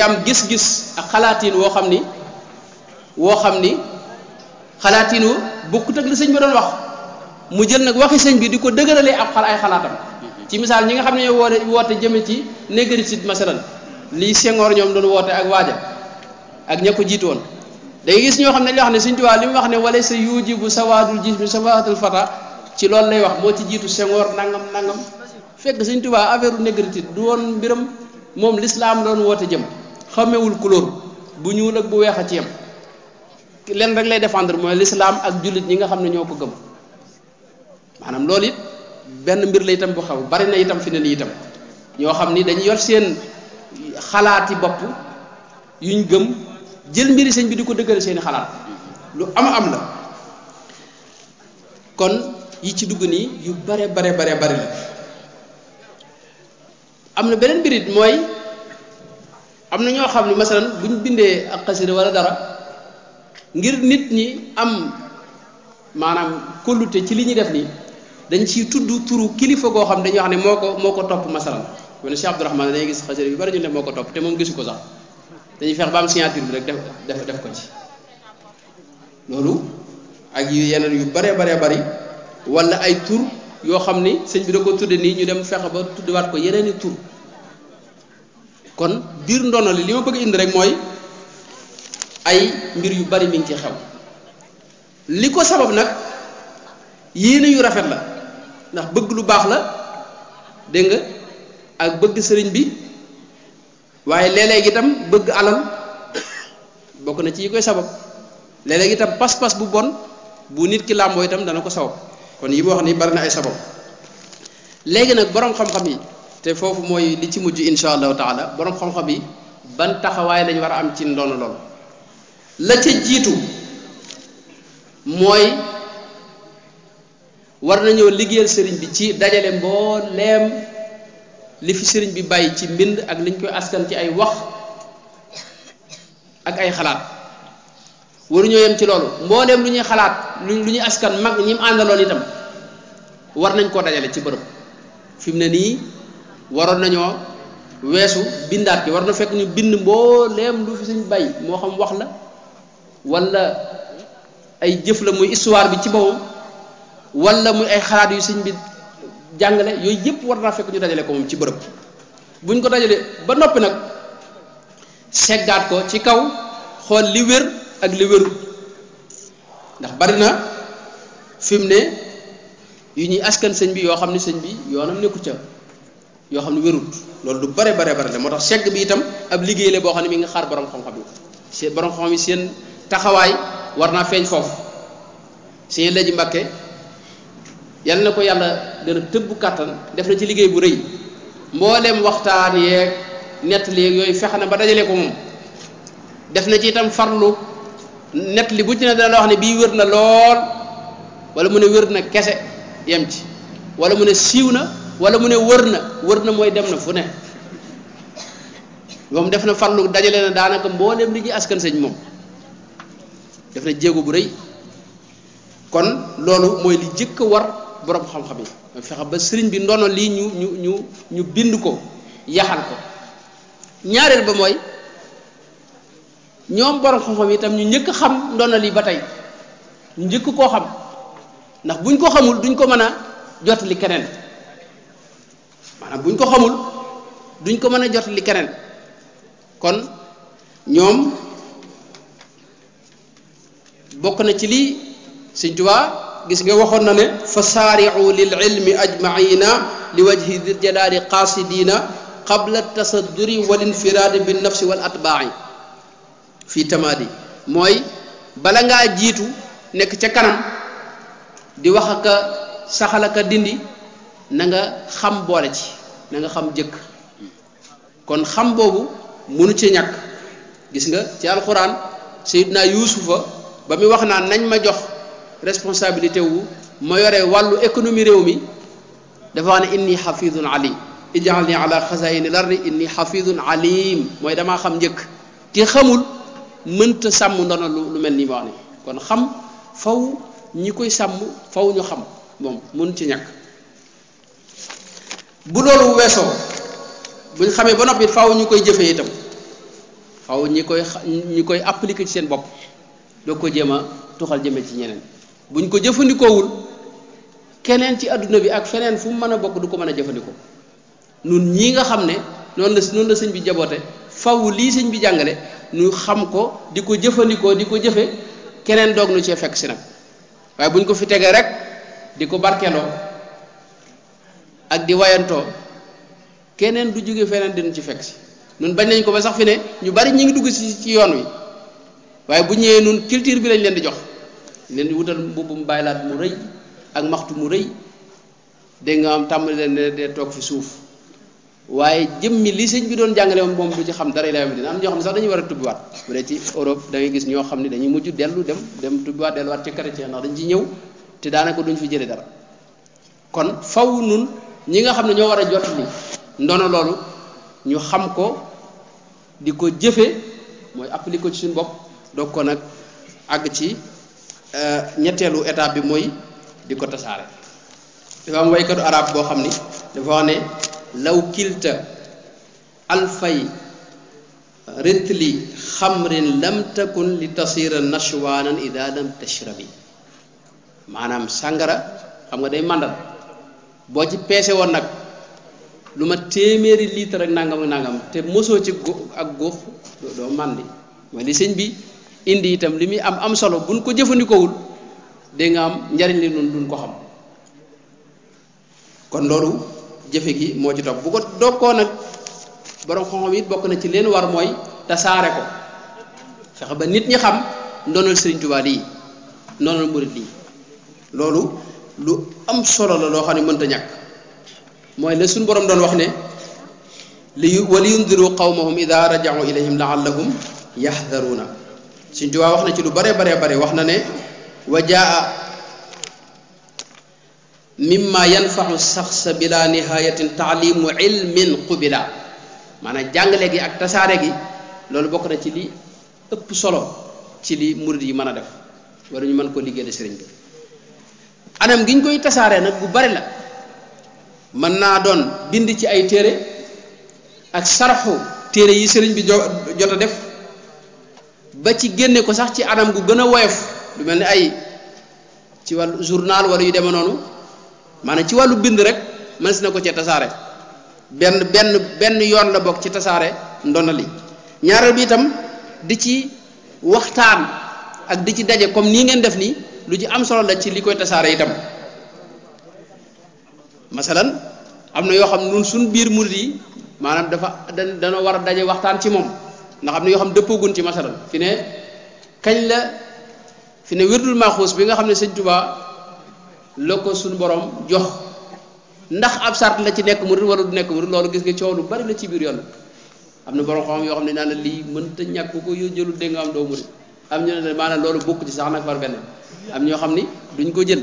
am gis-gis ak xalaatiin woo xam ni xalaatiinu bokkut ak li sëñ bi doon wax mu jël nag waxi sëñ bi di ko dëgëralee ay xalaatam ci misaal ñi nga xam ne ñoo woote jëme ci négritude masalan lii Senghor ñoom doon woote ak waaja ak ña ko jiitu woon da ngay gis ñoo xam ne li wax ne Sëñ Tuubaa li mu wax ne wala sa yujibu sawaadul jismi sawaadul fata ci loolu lay wax moo ci jiitu Senghor nangam fekk Sëñ Tuubaa affaire négritude du woon mbiram moom l'islam doon woote jëm xamewul couleur bu ñuul ak bu weex a ci yem leen rek lay défendre mooy l'islam ak jullit ñi nga xam ne ñoo ko gëm maanaam loolu it benn mbir la itam bu xaw bari na itam fi ne nii itam ñoo xam ni dañu yor seen xalaati bopp yuñ gëm jël mbiri sëñ bi di ko dëggal seeni xalaat lu am la kon yi ci dugg nii yu bare la am na beneen birit mooy am na ñoo xam ne masalan buñ bindee ak xasida wala dara ngir nit ñi am maanaam kóllute ci li ñuy def nii dañ ciy tudd turu kilifa goo xam dañuy wax ne moo ko topp masalan mu ne Cheikh Abdourahmane dañuy gis xasida yu bari ñu ne moo ko topp te moom gisu ko sax dañuy fex ba am signature bi rek def ko ci loolu ak yu yeneen yu bare bari wala ay tur yoo xam ni sëñ bi da ko tudde nii ñu dem fexe ba tuddewaat ko yeneeni tur kon biir ndono li ma bëgg indi rek mooy ay mbir yu bari mi ngi ci xew li ko sabab nag yéene yu rafet la ndax bëgg lu baax la dégg nga ak bëgg sëriñ bi waaye léeg-léeg itam bëgg alal bokk na ci yi koy sabab léeg-léeg itam pas-pas bu bon bu nit ki làmboo itam dana ko sabab kon yi ma wax ni bari na ay sabab léegi nag boroom xam-xam yi te foofu mooy li ci mujj insha allahu taala boroom xam-xam yi ban taxawaay lañ war a am ci ndono lool la ca jiitu mooy war nañoo liggéeyal sëriñ bi ci dajale mbooleem li fi sëriñ bi bàyyi ci mbind ak liñ koy askan ci ay wax ak ay xalaat waruñoo yem ci loolu mbooleem lu ñuy xalaat lu ñuy askan mag ñi mu àndaloon itam war nañ koo dajale ci bërëb fi mu ne nii waroon nañoo weesu bindaat gi war na fekk ñu bind mbooleem lu fi sëriñ bàyyi moo xam wax la wala ay jëf la muy histoire bi ci boppam wala muy ay xalaat yu sëñ bi jàngale yooyu yëpp war naa fekk ñu dajale ko moom ci bërëb buñ ko dajale ba noppi nag seggaat ko ci kaw xool li wér ak li wérut ndax bari na fi mu ne yu ñuy askan sëñ bi yoo xam ne sëñ bi yoonam nekku ca yoo xam ne wérut loolu du bare la moo tax segg bi itam ab liggéey la boo xam ne mi nga xaar borom xam-xam yi seen borom xam-xam yi seen taxawaay war naa feeñ foofu sëñ Léegi Mbàkke yal na ko yàlla gën a tëbb kàttan def na ci liggéey bu rëy mboolem waxtaan yeeg nettali yeeg yooyu fexe na ba dajale ko moom def na ci itam farlu nettali bu ci ne dana la wax ne bii wér na lool wala mu ne wér na kese yem ci wala mu ne siiw na wala mu ne wër na mooy dem na fu ne moom def na farlu dajale na daanaka mboolem li ñuy askan sëñ moom def na jéego bu rëy kon loolu mooy li jëkk a war borom xam-xam yi fexe ba sëriñ bi ndono lii ñu bind ko yaxal ko ñaareel ba mooy ñoom borom xam-xam yi itam ñu njëkk xam ndono lii ba tey ñu njëkk koo xam ndax buñ ko xamul duñ ko mën a jotali keneen maanaam buñ ko xamul duñ ko mën a jotali keneen kon ñoom bokk na ci lii Sëñ Tuubaa gis nga waxoon na ne fa saari'u lil ilmi ajmaina li wajhi dil jalaali qasidina qabla tasadduri wal infiraadi bin nafsi wal atbaai fii tamaadi mooy bala ngaa jiitu nekk ca kanam di wax aka saxal aka dindi na nga xam boole ci na nga xam jëkk kon xam boobu mënu ci ñàkk gis nga ci alxuraan Seydina Yuusufa ba muy wax naan nañ ma jox responsabilité wu ma yore wàllu économie réew mi dafa wax ne inni xafidun alim ij'alni ala xazaini lardi inni xafidun alim mooy damaa xam njëkk te xamul mënta sàmm ndono lu mel nii ma wax ni kon xam faw ñi koy sàmm faw ñu xam moom mënu ci ñàkk bu loolu weesoo buñ xamee ba noppi faw ñu koy jëfee itam faw ñi koy appliquer ci seen bopp doo ko jéem a tuxal jëme ci ñeneen buñ ko jëfandikoowul keneen ci adduna bi ak feneen fu mu mën a bokk du ko mën a jëfandikoo nun ñii nga xam ne noonu la sëñ bi jaboote faw lii sëñ bi jàngale ñu xam ko di ko jëfandikoo di ko jëfe keneen doog nu cee fekk si nag waaye buñ ko fi tegee rek di ko barkeloo ak di wayantoo keneen du jóge feneen dina ci fekk si nun bañ nañ ko ba sax fi ne ñu bari ñi ngi dugg ci yoon wi waaye bu ñëwee nun culture bi lañ leen di jox leen di wutal mbubbum baylaat mu rëy ak maxtu mu rëy dégg nga am tàmbali leen ne dee toog fi suuf waaye jëmmi li sëñ bi doon jàngale moom du ci xam dara lay am dina am ñoo xam ne sax dañuy war a tubbiwaat bu dee ci Europe da ngay gis ñoo xam ne dañuy mujj dem tubbiwaat delluwaat ci chrétien ndax dañ ci ñëw te daanaka duñ fi jële dara kon faw nun ñi nga xam ne ñoo war a jot li ndono loolu ñu xam ko di ko jëfe mooy appliquer ko ci suñu bopp doog ko nag àgg ci ñetteelu étape bi mooy di ko tasaare dafa am waykatu arab boo xam ni dafa wax ne law kilta alfay ritli xamrin lam takun li tasira nashwanan ida lam tashrabi maanaam sàngara xam nga day màndal boo ci peese woon nag lu ma téeméeri litre ak nangam ak nangam te mosoo ci ak góof doo màndi mooy li sëñ bi indi itam li muy am solo buñ ko jëfandikoowul dégg nga am njariñ li nun duñ ko xam kon loolu jëfe gi moo ci topp bu ko dokkoo nag borom xam-xam it bokk na ci leen war mooy tasaare ko fexe ba nit ñi xam ndonal Sëriñ Tuubaa lii ndonal murit lii loolu lu am solo la loo xam ne mënta ñàkk mooy la suñu borom doon wax ne wali yundiru qawmahum ida raja'u ilayhim la'allahum yaxdaruuna Sëriñ Tuubaa wax na ci lu bare wax na ne wa jaa mimma yanfaxu saxsa bila nihayatin taalimu ilmin qubila maanaam jàngale gi ak tasaare gi loolu bokk na ci li ëpp solo ci li murid yi mën a def wala ñu mën ko liggéeyal sëriñ bi anam gi ñu koy tasaaree nag bu bari la mën naa doon bind ci ay téere ak sarxu téere yi sëriñ bi jot a def ba ci génne ko sax ci anam gu gën a woyof lu mel ni ay ci wàllu journal wala yu deme noonu maanaam ci wàllu bind rek mën si na ko cee tasaare benn yoon la bokk ci tasaare ndona li ñaareel bi itam di ci waxtaan ak di ci daje comme nii ngeen def nii lu ci am solo la ci li koy tasaare itam masalan am na yoo xam ne nun suñ biir murid yi maanaam dana war a daje waxtaan ci moom ndax am na yoo xam dëppoogun ci masalan fi ne wirdul maaxuus bi nga xam ne sëñ Tuubaa la ko suñ borom jox ndax ab sart la ci nekk murid wala du nekk murid loolu gis nga coow lu bari la ci biir yoon am na borom xam yoo xam ne naan lii mënta ñàkk ko jëlul dégg nga am doo murid am ñu ne maanaam loolu bokk ci sax nag far benn am ñoo xam ni duñ ko jël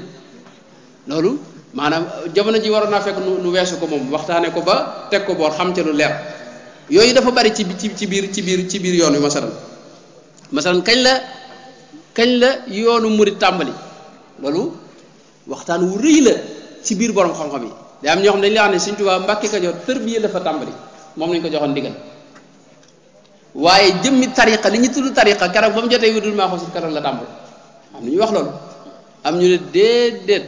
loolu maanaam jamono ji waroon naa fekk nu weesu ko moom waxtaane ko ba teg ko boor xam te lu leer yooyu dafa bari ci biir yoon wi masalan kañ la yoonu murid tàmbali loolu waxtaan wu rëy la ci biir borom xam-xam yi day am ñoo xam ne dañu la wax ne Sëriñ Tuubaa Mbàkke Kajoor tërbiya la fa tàmbali moom lañ ko joxoon ndigal waaye jëmmi tariqa li ñu tudd tariqa keroog ba mu jotee wirdul maaxuus keroog la tàmbali am na ñu wax loolu am ñu ne déedéet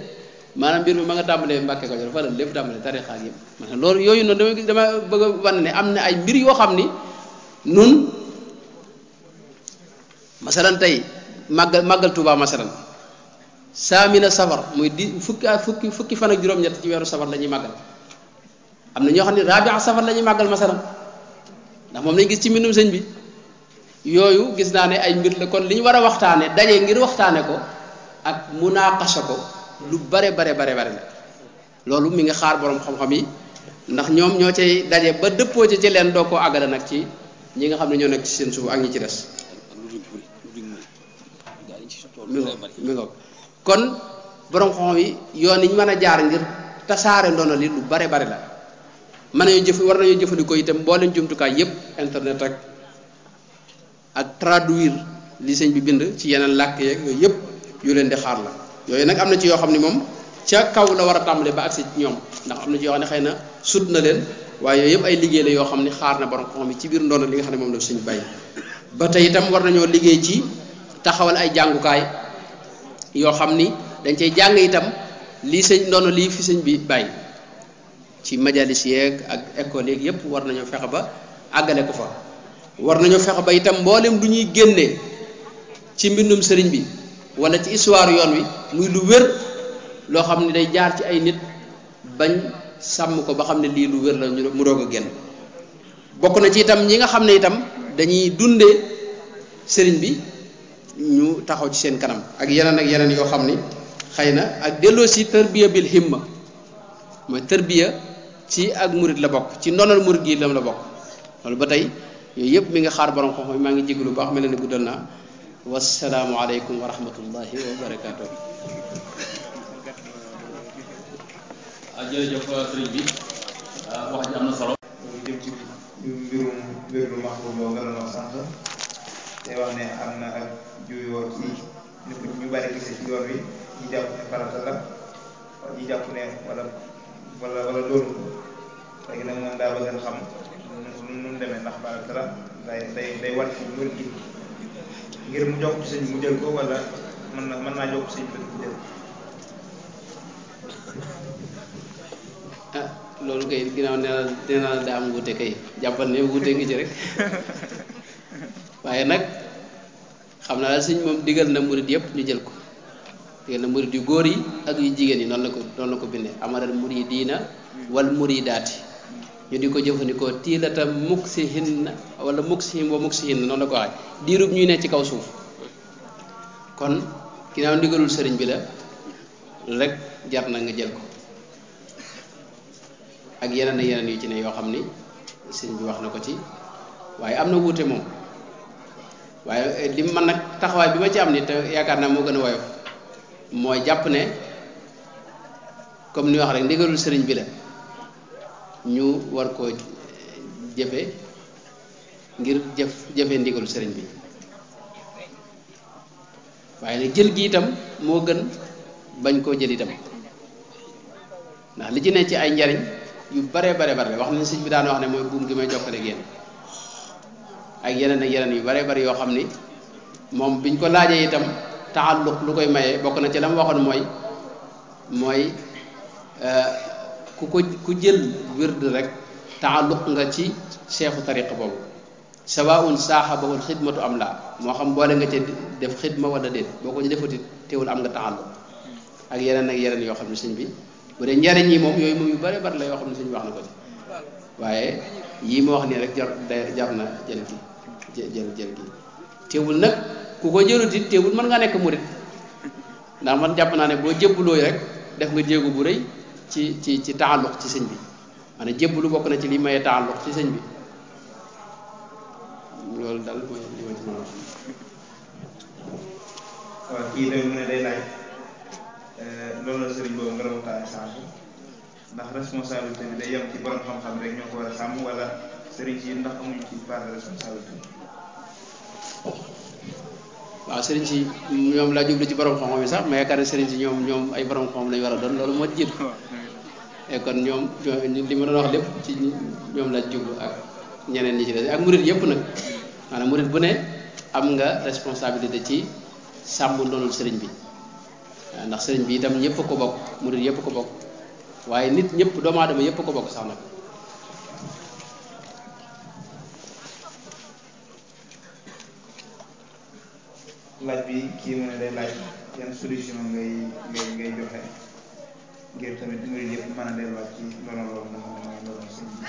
maanaam mbir mi ma nga tàmbalee Mbàkke Kajoor fa la lépp tàmbalee tariqa ak yëpp maanaam loolu yooyu noonu dama bëgg a wan ne am na ay mbir yoo xam ni nun masalan tey màggal Tuubaa masalan saamina safar muy fukki fan ak juróom-ñett ci weeru safar la ñuy màggal am na ñoo xam ne rabia safar la ñuy màggal masalan ndax moom lañ gis ci mbindum sëñ bi yooyu gis naa ne ay mbir la kon li ñu war a waxtaane daje ngir waxtaane ko ak munaqasha ko lu bare la loolu mi nga xaar borom xam-xam yi ndax ñoom ñoo cay daje ba dëppoo ci leen doo koo àggale nag ci ñi nga xam ne ñoo nekk ci seen suuf ak ñi ci des mi nga kon borom xam-xam yi yoon yi ñu mën a jaar ngir tasaare ndono li lu bare la war nañoo jëfandikoo itam mbooleem jumtukaay yépp internet ak traduire li sëñ bi bind ci yeneen làkk yeeg yooyu yëpp yu leen di xaar la yooyu nag am na ci yoo xam ne moom ca kaw la war a tàmbale ba agsi ci ñoom ndax am na ci yoo xam ne xëy na sut na leen waaye yooyu yëpp ay liggéey la yoo xam ne xaar na borom xam-xam yi ci biir ndono li nga xam ne moom la sëñ bàyyi ba tey itam war nañoo liggéey ci taxawal ay jàngukaay yoo xam ni dañ cay jàng itam lii sëñ ndono lii fi sëñ bi bàyyi ci majalis yeeg ak école yeeg yëpp war nañoo fexe ba àggale ko fa war nañoo fexe ba itam mboolem du ñuy génnee ci mbindum sëriñ bi wala ci histoire yoon wi muy lu wér loo xam ne day jaar ci ay nit bañ sàmm ko ba xam ne lii lu wér la mu doog a génn bokk na ci itam ñi nga xam ne itam dañuy dundee sëriñ bi ñu taxaw ci seen kanam ak yeneen yoo xam ni xëy na ak delloo si tarbiya bil himma mooy tarbiya ci ak murid la bokk ci ndonal murid gi lam la bokk loolu ba tey yooyu yëpp mi nga xaar borom xam-xam maa ngi jégalu baax mel ne guddal naa wasalaamu aleykum wa rahmatullahi wa barakaatu. jërëjëf sëriñ bi wax ji am na solo. ñu jëm ci mbirum maxfuus boo nga doon wax sànq te wax ne am na ak juyoo ci ñu bari gisee ci yoon wi ñi jàpp ne farata la ñi jàpp ne wala doonu léegi nag moom daa bëgg a xam nu demee ndax ba dara day war ci murid gi ngir mu jokk ci sëñ bi mu jël ko wala mën naa jokk ci sëñ bi mu jël. ah loolu kay ginnaaw nee naa daa am wuute kay jàppal ne wuute ngi ci rek waaye nag xam naa daal sëñ moom digal na murid yëpp ñu jël ko digal na murid yu góor yi ak yu jigéen yi noonu la ko bindee amaral muridiina wal muridaati ñu di ko jëfandikoo tiilata muksihin wala muksihim wa muksihin noonu la ko waxee diirub ñuy ne ci kaw suuf kon ginnaaw ndigalul sëriñ bi la rek jar na nga jël ko ak yeneen ak yeneen yu ci ne yoo xam ni sëriñ bi wax na ko ci waaye am na wuute moom waaye li man nag taxawaay bi ma ci am ni te yaakaar naa moo gën a woyof mooy jàpp ne comme ni wax rek ndigalul sëriñ bi la ñu war koo jëfe ngir jëfe ndigalul sëriñ bi waaye nag jël gi itam moo gën bañ koo jël itam ndax li ci ne ci ay njariñ yu bare wax nañ sëñ bi daan wax ne mooy buum gi may jokkale génn ak yeneen ak yeneen yu bare yoo xam ni moom biñ ko laajee itam taalluq lu koy maye bokk na ci la mu waxoon mooy ku jël wird rek taalluq nga ci cheikhu tariqa boobu sawaun saaxabahul xidmatu am laa moo xam boole nga ca def xidma wala déet boo ko defati teewul am nga taalluq ak yeneen yoo xam ne sëñ bi bu dee njariñ yi moom yooyu moom yu bare la yoo xam ne sëñ bi wax na ko ci waaye yii ma wax nii rek jar na jël gi teewul nag ku ko jëlut it teewul mën ngaa nekk murit ndax man jàpp naa ne boo jébbalooy rek def nga jéego bu rëy ci taalluq ci sëñ bi maanaam jébbalu bokk na ci li maye taalluq ci sëñ bi loolu daal mooy li ma ci mën a wax. waaw kii day mu ne day laaj loolu la sëriñ boobu nga doon waxtaane sànq ndax responsabilité bi day yem ci borom xam-xam rek ñoo ko war a sàmm wala sëriñ si ndax amuñu ci part de responsabilité. waaw sëriñ si ñoom laa jublu ci borom xam-xam yi sax mais yaakaar ne sëriñ si ñoom ay borom xam-xam lañu war a doon loolu moo jiitu et kon ñoom li ma doon wax lépp ci ñoom laa jublu ak ñeneen ñi ci des ak murid yëpp nag maanaam murid bu ne am nga responsabilité ci sàmm ndoonul sëriñ bi ndax sëriñ bi itam ñëpp ko bokk murid yëpp ko bokk waaye nit ñëpp doomu aadama yëpp ko bokk sax nag. laaj bi kii mu ne day laaj yan solution ngay joxe ngir tamit murid yëpp mën a delluwaat ci ndono loolu nga xam ne mooy ndono sëñ bi.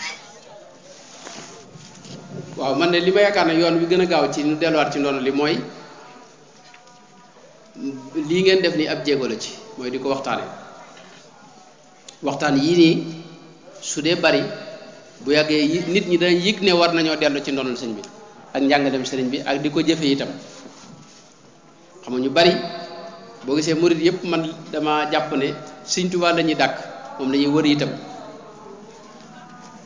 waaw man de li ma yaakaar ne yoon bi gën a gaaw ci ñu delluwaat ci ndono li mooy lii ngeen def ni ab jéego la ci mooy di ko waxtaan yii nii su dee bari bu yàggee nit ñi dañ yëg ne war nañoo dellu ci ndonol sëñ bi ak njàngalem sëriñ bi ak di ko jëfe itam xam nga ñu bari boo gisee murid yëpp man dama jàpp ne sëñ Tuubaa la ñuy dàkk moom la ñuy wër itam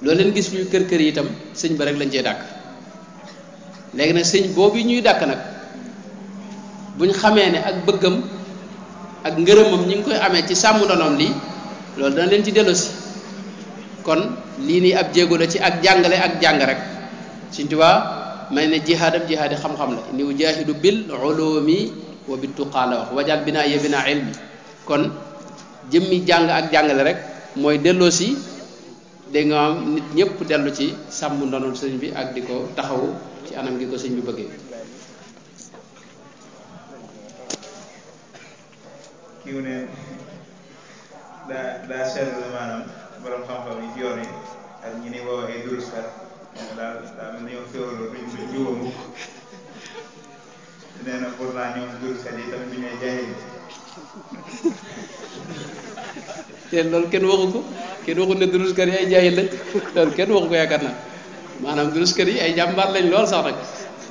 loolu leen gis ñu kër yi itam sëñ ba rek lañ cee dàkk léegi nag sëñ boobu ñuy dàkk nag buñ xamee ne ak bëggam ak ngërëmam ñi ngi koy amee ci sàmm ndonoom lii loolu dana leen ci dellusi kon lii nii ab jéego la ci ak jàngale ak jàng rek Sëñ Tuubaa may ne jihaadam jihaadi xam-xam la ni ujaahidu bil ulumi wa bit tuqaa la wax wajal binaa ya binaa ilmi kon jëmmi jàng ak jàngale rek mooy delloosi dégg nga am nit ñëpp dellu ci sàmm ndonul sëñ bi ak di ko taxawu ci anam gi ko sëñ bi bëggee. kiw ne daa seetlu maanaam borom xam-xam yi ci yoon yi ak ñi ni woo ay duruskat daal mel na ñoom féewaloo duñ jiwoo mukk nee na pourtant ñoom duruskat yi tamit duñu ay jaahil. te loolu kenn waxu ne duruskat yi ay jaahil lañ loolu kenn waxu ko yaakaar naa maanaam duruskat yi ay jàmbaar lañ lool sax nag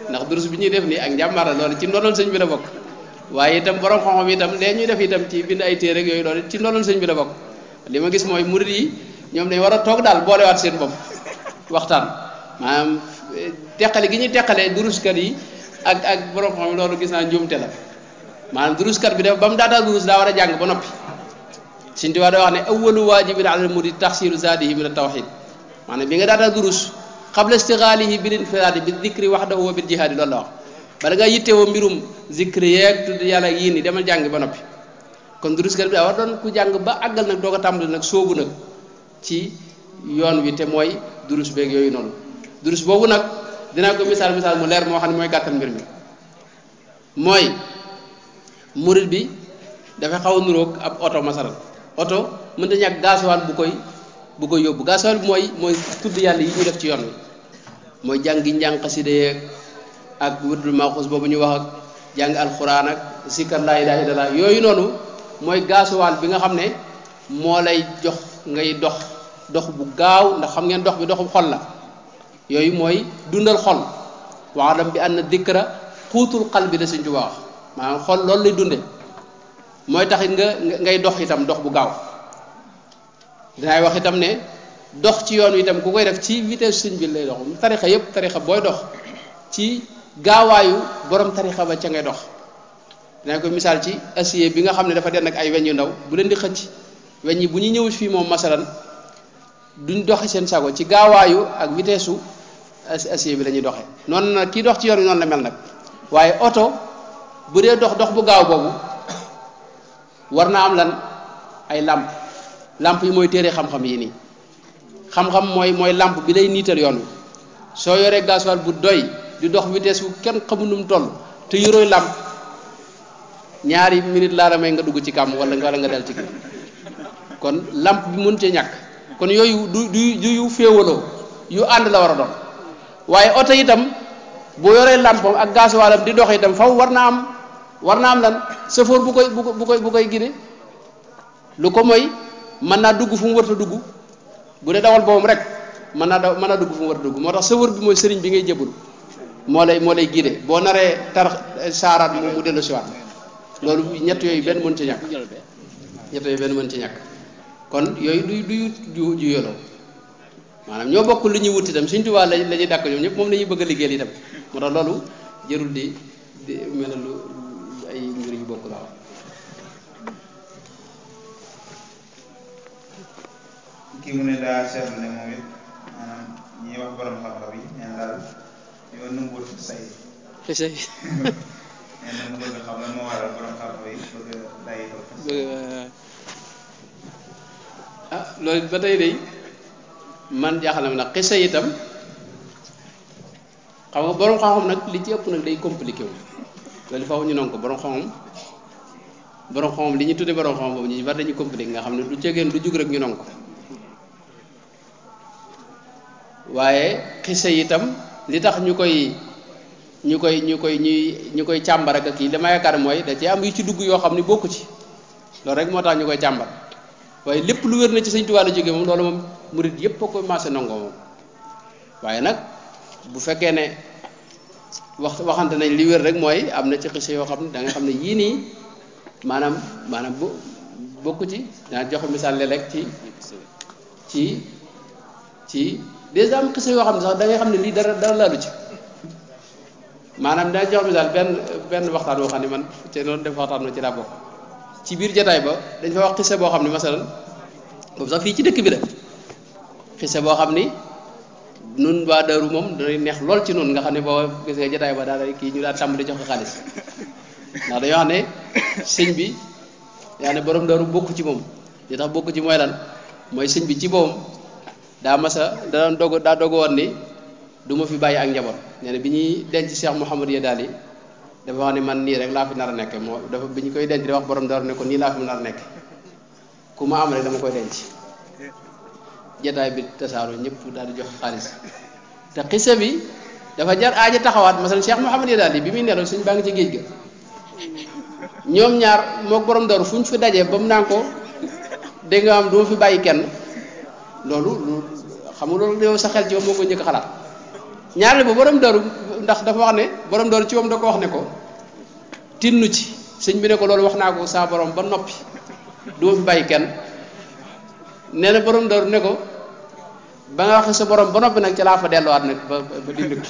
ndax durus bi ñuy def nii ak njàmbaar la loolu ci ndonol sëñ bi la bokk. waaye itam borom xam-xam itam lee ñuy def itam ci bind ay téere rek yooyu loolu ci ndonol sëñ bi la bokk li ma gis mooy murid yi ñoom dañ war a toog daal boolewaat seen bopp waxtaan maanaam teqale gi ñuy teqalee duruskat yi ak borom xam loolu gis naa njuumte la maanaam duruskat bi def ba mu daataa durus daa war a jàng ba noppi Sëñ Tuubaa daa wax ne awwalu waajibin alal murid taxsilu zaadihi min at-tawhid maanaam bi nga daata durus qabla istighalihi bil infiradi bi dhikri wahdahu wa bil jihadi loolu la wax bala nga yittewoo mbirum zikri yeeg tudd yàlla ak yii nii demal jàngi ba noppi kon durus kat bi daa war doon ku jàng ba àggal nag doog a tàmbali nag sóobu nag ci yoon wi te mooy durus beeg yooyu noonu durus boobu nag dinaa ko misaal mu leer moo xam ne mooy gàttal mbir mi mooy murid bi dafa xaw a nuroog ab oto masaral oto mënta ñàkk gasoil bu koy yóbbu gasoil bi mooy tudd yàlla yi ñu def ci yoon wi mooy jàngi njàng xasida yeeg ak wirdul maxuus boobu ñu wax ak jàng alxuraan ak zikar laa ilaaha illallaah yooyu noonu mooy gasoil bi nga xam ne moo lay jox ngay dox bu gaaw ndax xam ngeen dox bi doxu xol la yooyu mooy dundal xol waalam bi anna dikra xuutul qalbi la Sëñ Tuubaa wax maanaam xol loolu lay dunde mooy taxit ngay dox itam dox bu gaaw dinaay wax itam ne dox ci yoon wi itam ku koy def ci vitesse sëñ bi lay dox tarixa yëpp tarixa booy dox ci gaawaayu borom tarixa ba ca ngay dox dinaay ko misaal ci acier bi nga xam ne dafa den ak ay weñ yu ndaw bu leen di xëcc weñ yi bu ñu ñëw fii moom masalan duñ doxi seen sago ci gaawaayu ak vitesse su acier bi la ñuy doxee noonu nag kii dox ci yoon wi noonu la mel nag waaye oto bu dee dox bu gaaw boobu war naa am lan ay làmp yi mooy téere xam-xam yi nii xam-xam mooy làmp bi lay niital yoon wi soo yoree gasoil bu doy di dox vitesse bu kenn xamul nu mu toll te yorooy làmp ñaari minute laa la may nga dugg ci kàmm wala nga del ci kii kon làmp bi mën cee ñàkk kon yooyu du yu féewaloo yu ànd la war a doon waaye oto itam boo yoree làmpam ak gasoilam di dox itam faw war naa am lan chauffeur bu koy gide lu ko mooy mën naa dugg fu mu war a dugg bu dee dawal boobam rek mën naa dugg fu mu war a dugg moo tax chauffeur bi mooy sëriñ bi ngay jébul moo lay gide boo naree tar saaraat mu dellu siwaat loolu ñett yooyu benn mën ci ñàkk kon yooyu du yoloo maanaam ñoo bokk lu ñuy wut itam Sëñ Tuubaa la ñuy dàkk ñoom ñëpp moom la ñuy bëgg a liggéeyal itam moo tax loolu jërul di mel ne lu ay mbir yu bokk la kii mu ne daa seetlu ne moom it maanaam ñi wax borom xam-xam yi neen daal yow nanguwul say neen na mu bëgg xam lan moo waral borom xam-xam yi bëgg day loolu ba tey day man jaaxal na nag xisa itam xam nga borom xam-xam nag li ci ëpp nag day compliqué wu loolu faaw ñu non ko borom xam-xam li ñu tuddee borom xam-xam boobu ñu bari dañuy compliqué nga xam ne du cegeen du jug rek ñu non ko waaye xisa itam li tax ñu koy càmbar ak kii dama yaakaar mooy da ci am yu ci dugg yoo xam ni bokku ci loolu rek moo tax ñu koy càmbar waaye lépp lu wér na ci Sëñ Tuubaa la jógee moom loolu moom murid yépp a koy maase nangoo moom waaye nag bu fekkee ne waxante nañ li wér rek mooy am na ci xisa yoo xam ne da nga xam ne yii nii maanaam bokku ci dana joxe misaal léeg-léeg ci déjà am xisa yoo xam ne sax da ngay xam ne lii dara laalu ci maanaam dana joxe misaal benn waxtaan boo xam ne man te noonu def waxtaan ma ci laa bokk ci biir jataay ba dañ fa wax xisa boo xam ne masalan boobu sax fii ci dëkk bi la xisa boo xam ni nun waa Daaru moom danay neex lool ci nun nga xam ne boo gis nga jataay ba daal kii ñu daal tàmbali joxe xaalis ndax dañoo xam ne sëñ bi yaa ne borom Daaru bokk ci moom li tax bokk ci mooy lan mooy sëñ bi ci boppam daa dogu woon ni du ma fi bàyyi ak njaboot nee na bi ñuy denc Cheikh Mouhamad ya daal yi dafa wax ne man nii rek laa fi nar a nekk moo dafa bi ñu koy denc di wax borom Daaru ne ko nii laa fi nar a nekk ku ma am rek dama koy denc jataay bi tasaaroo ñëpp daal di jox xaalis te xisa bi dafa jar aaja taxawaat masal Cheikh Mouhamad ya daal yi bi muy nelaw suñ baa ngi ci géej ga ñoom ñaar moo borom Daaru fu ñu fi dajee ba mu naan ko dégg nga am du ma fi bàyyi kenn loolu xam nga loolu yow sa xel ci moom moo ko njëkk a xalaat ñaareel ba borom Daaru ndax dafa wax ne borom Daaru ci moom da ko wax ne ko tinnu ci sëñ bi ne ko loolu wax naa ko saa borom ba noppi du ma fi bàyyi kenn nee na borom Daaru ne ko ba nga wax sa borom ba noppi nag ci laa fa delluwaat nag ba dindi ko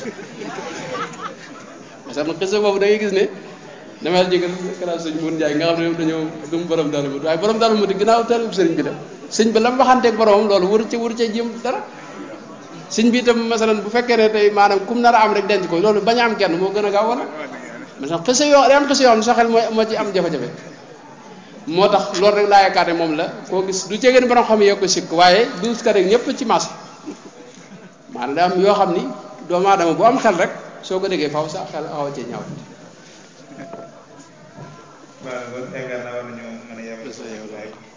parce que xisa boobu da ngay gis ne damay jégal classe sëñ Mourou Ndiaye nga xam ne dañoo gëm borom Daaru mu waaye borom Daaru mu di ginnaaw taalib sëriñ bi la sëñ bi la mu waxanteeg boromam loolu waru ca jéem dara sëñ bi itam masalan bu fekkee ne tey maanaam kum nar a am rek denc ko loolu bañ a am kenn moo gën a gaaw wala masalan xëse yoo day am xëse yoo xam ne sa xel moo ci am jafe-jafe moo tax loolu rek laa yaakaar ne moom la koo gis du jege ni borom xam yee ko sikk waaye duus ka rek ñëpp ci mas maanaam daa am yoo xam ni doomu aadama bu am xel rek soo ko déggee faaw sax xel xaw a cee ñaaw. waaw loolu yaakaar naa war nañoo mën a yem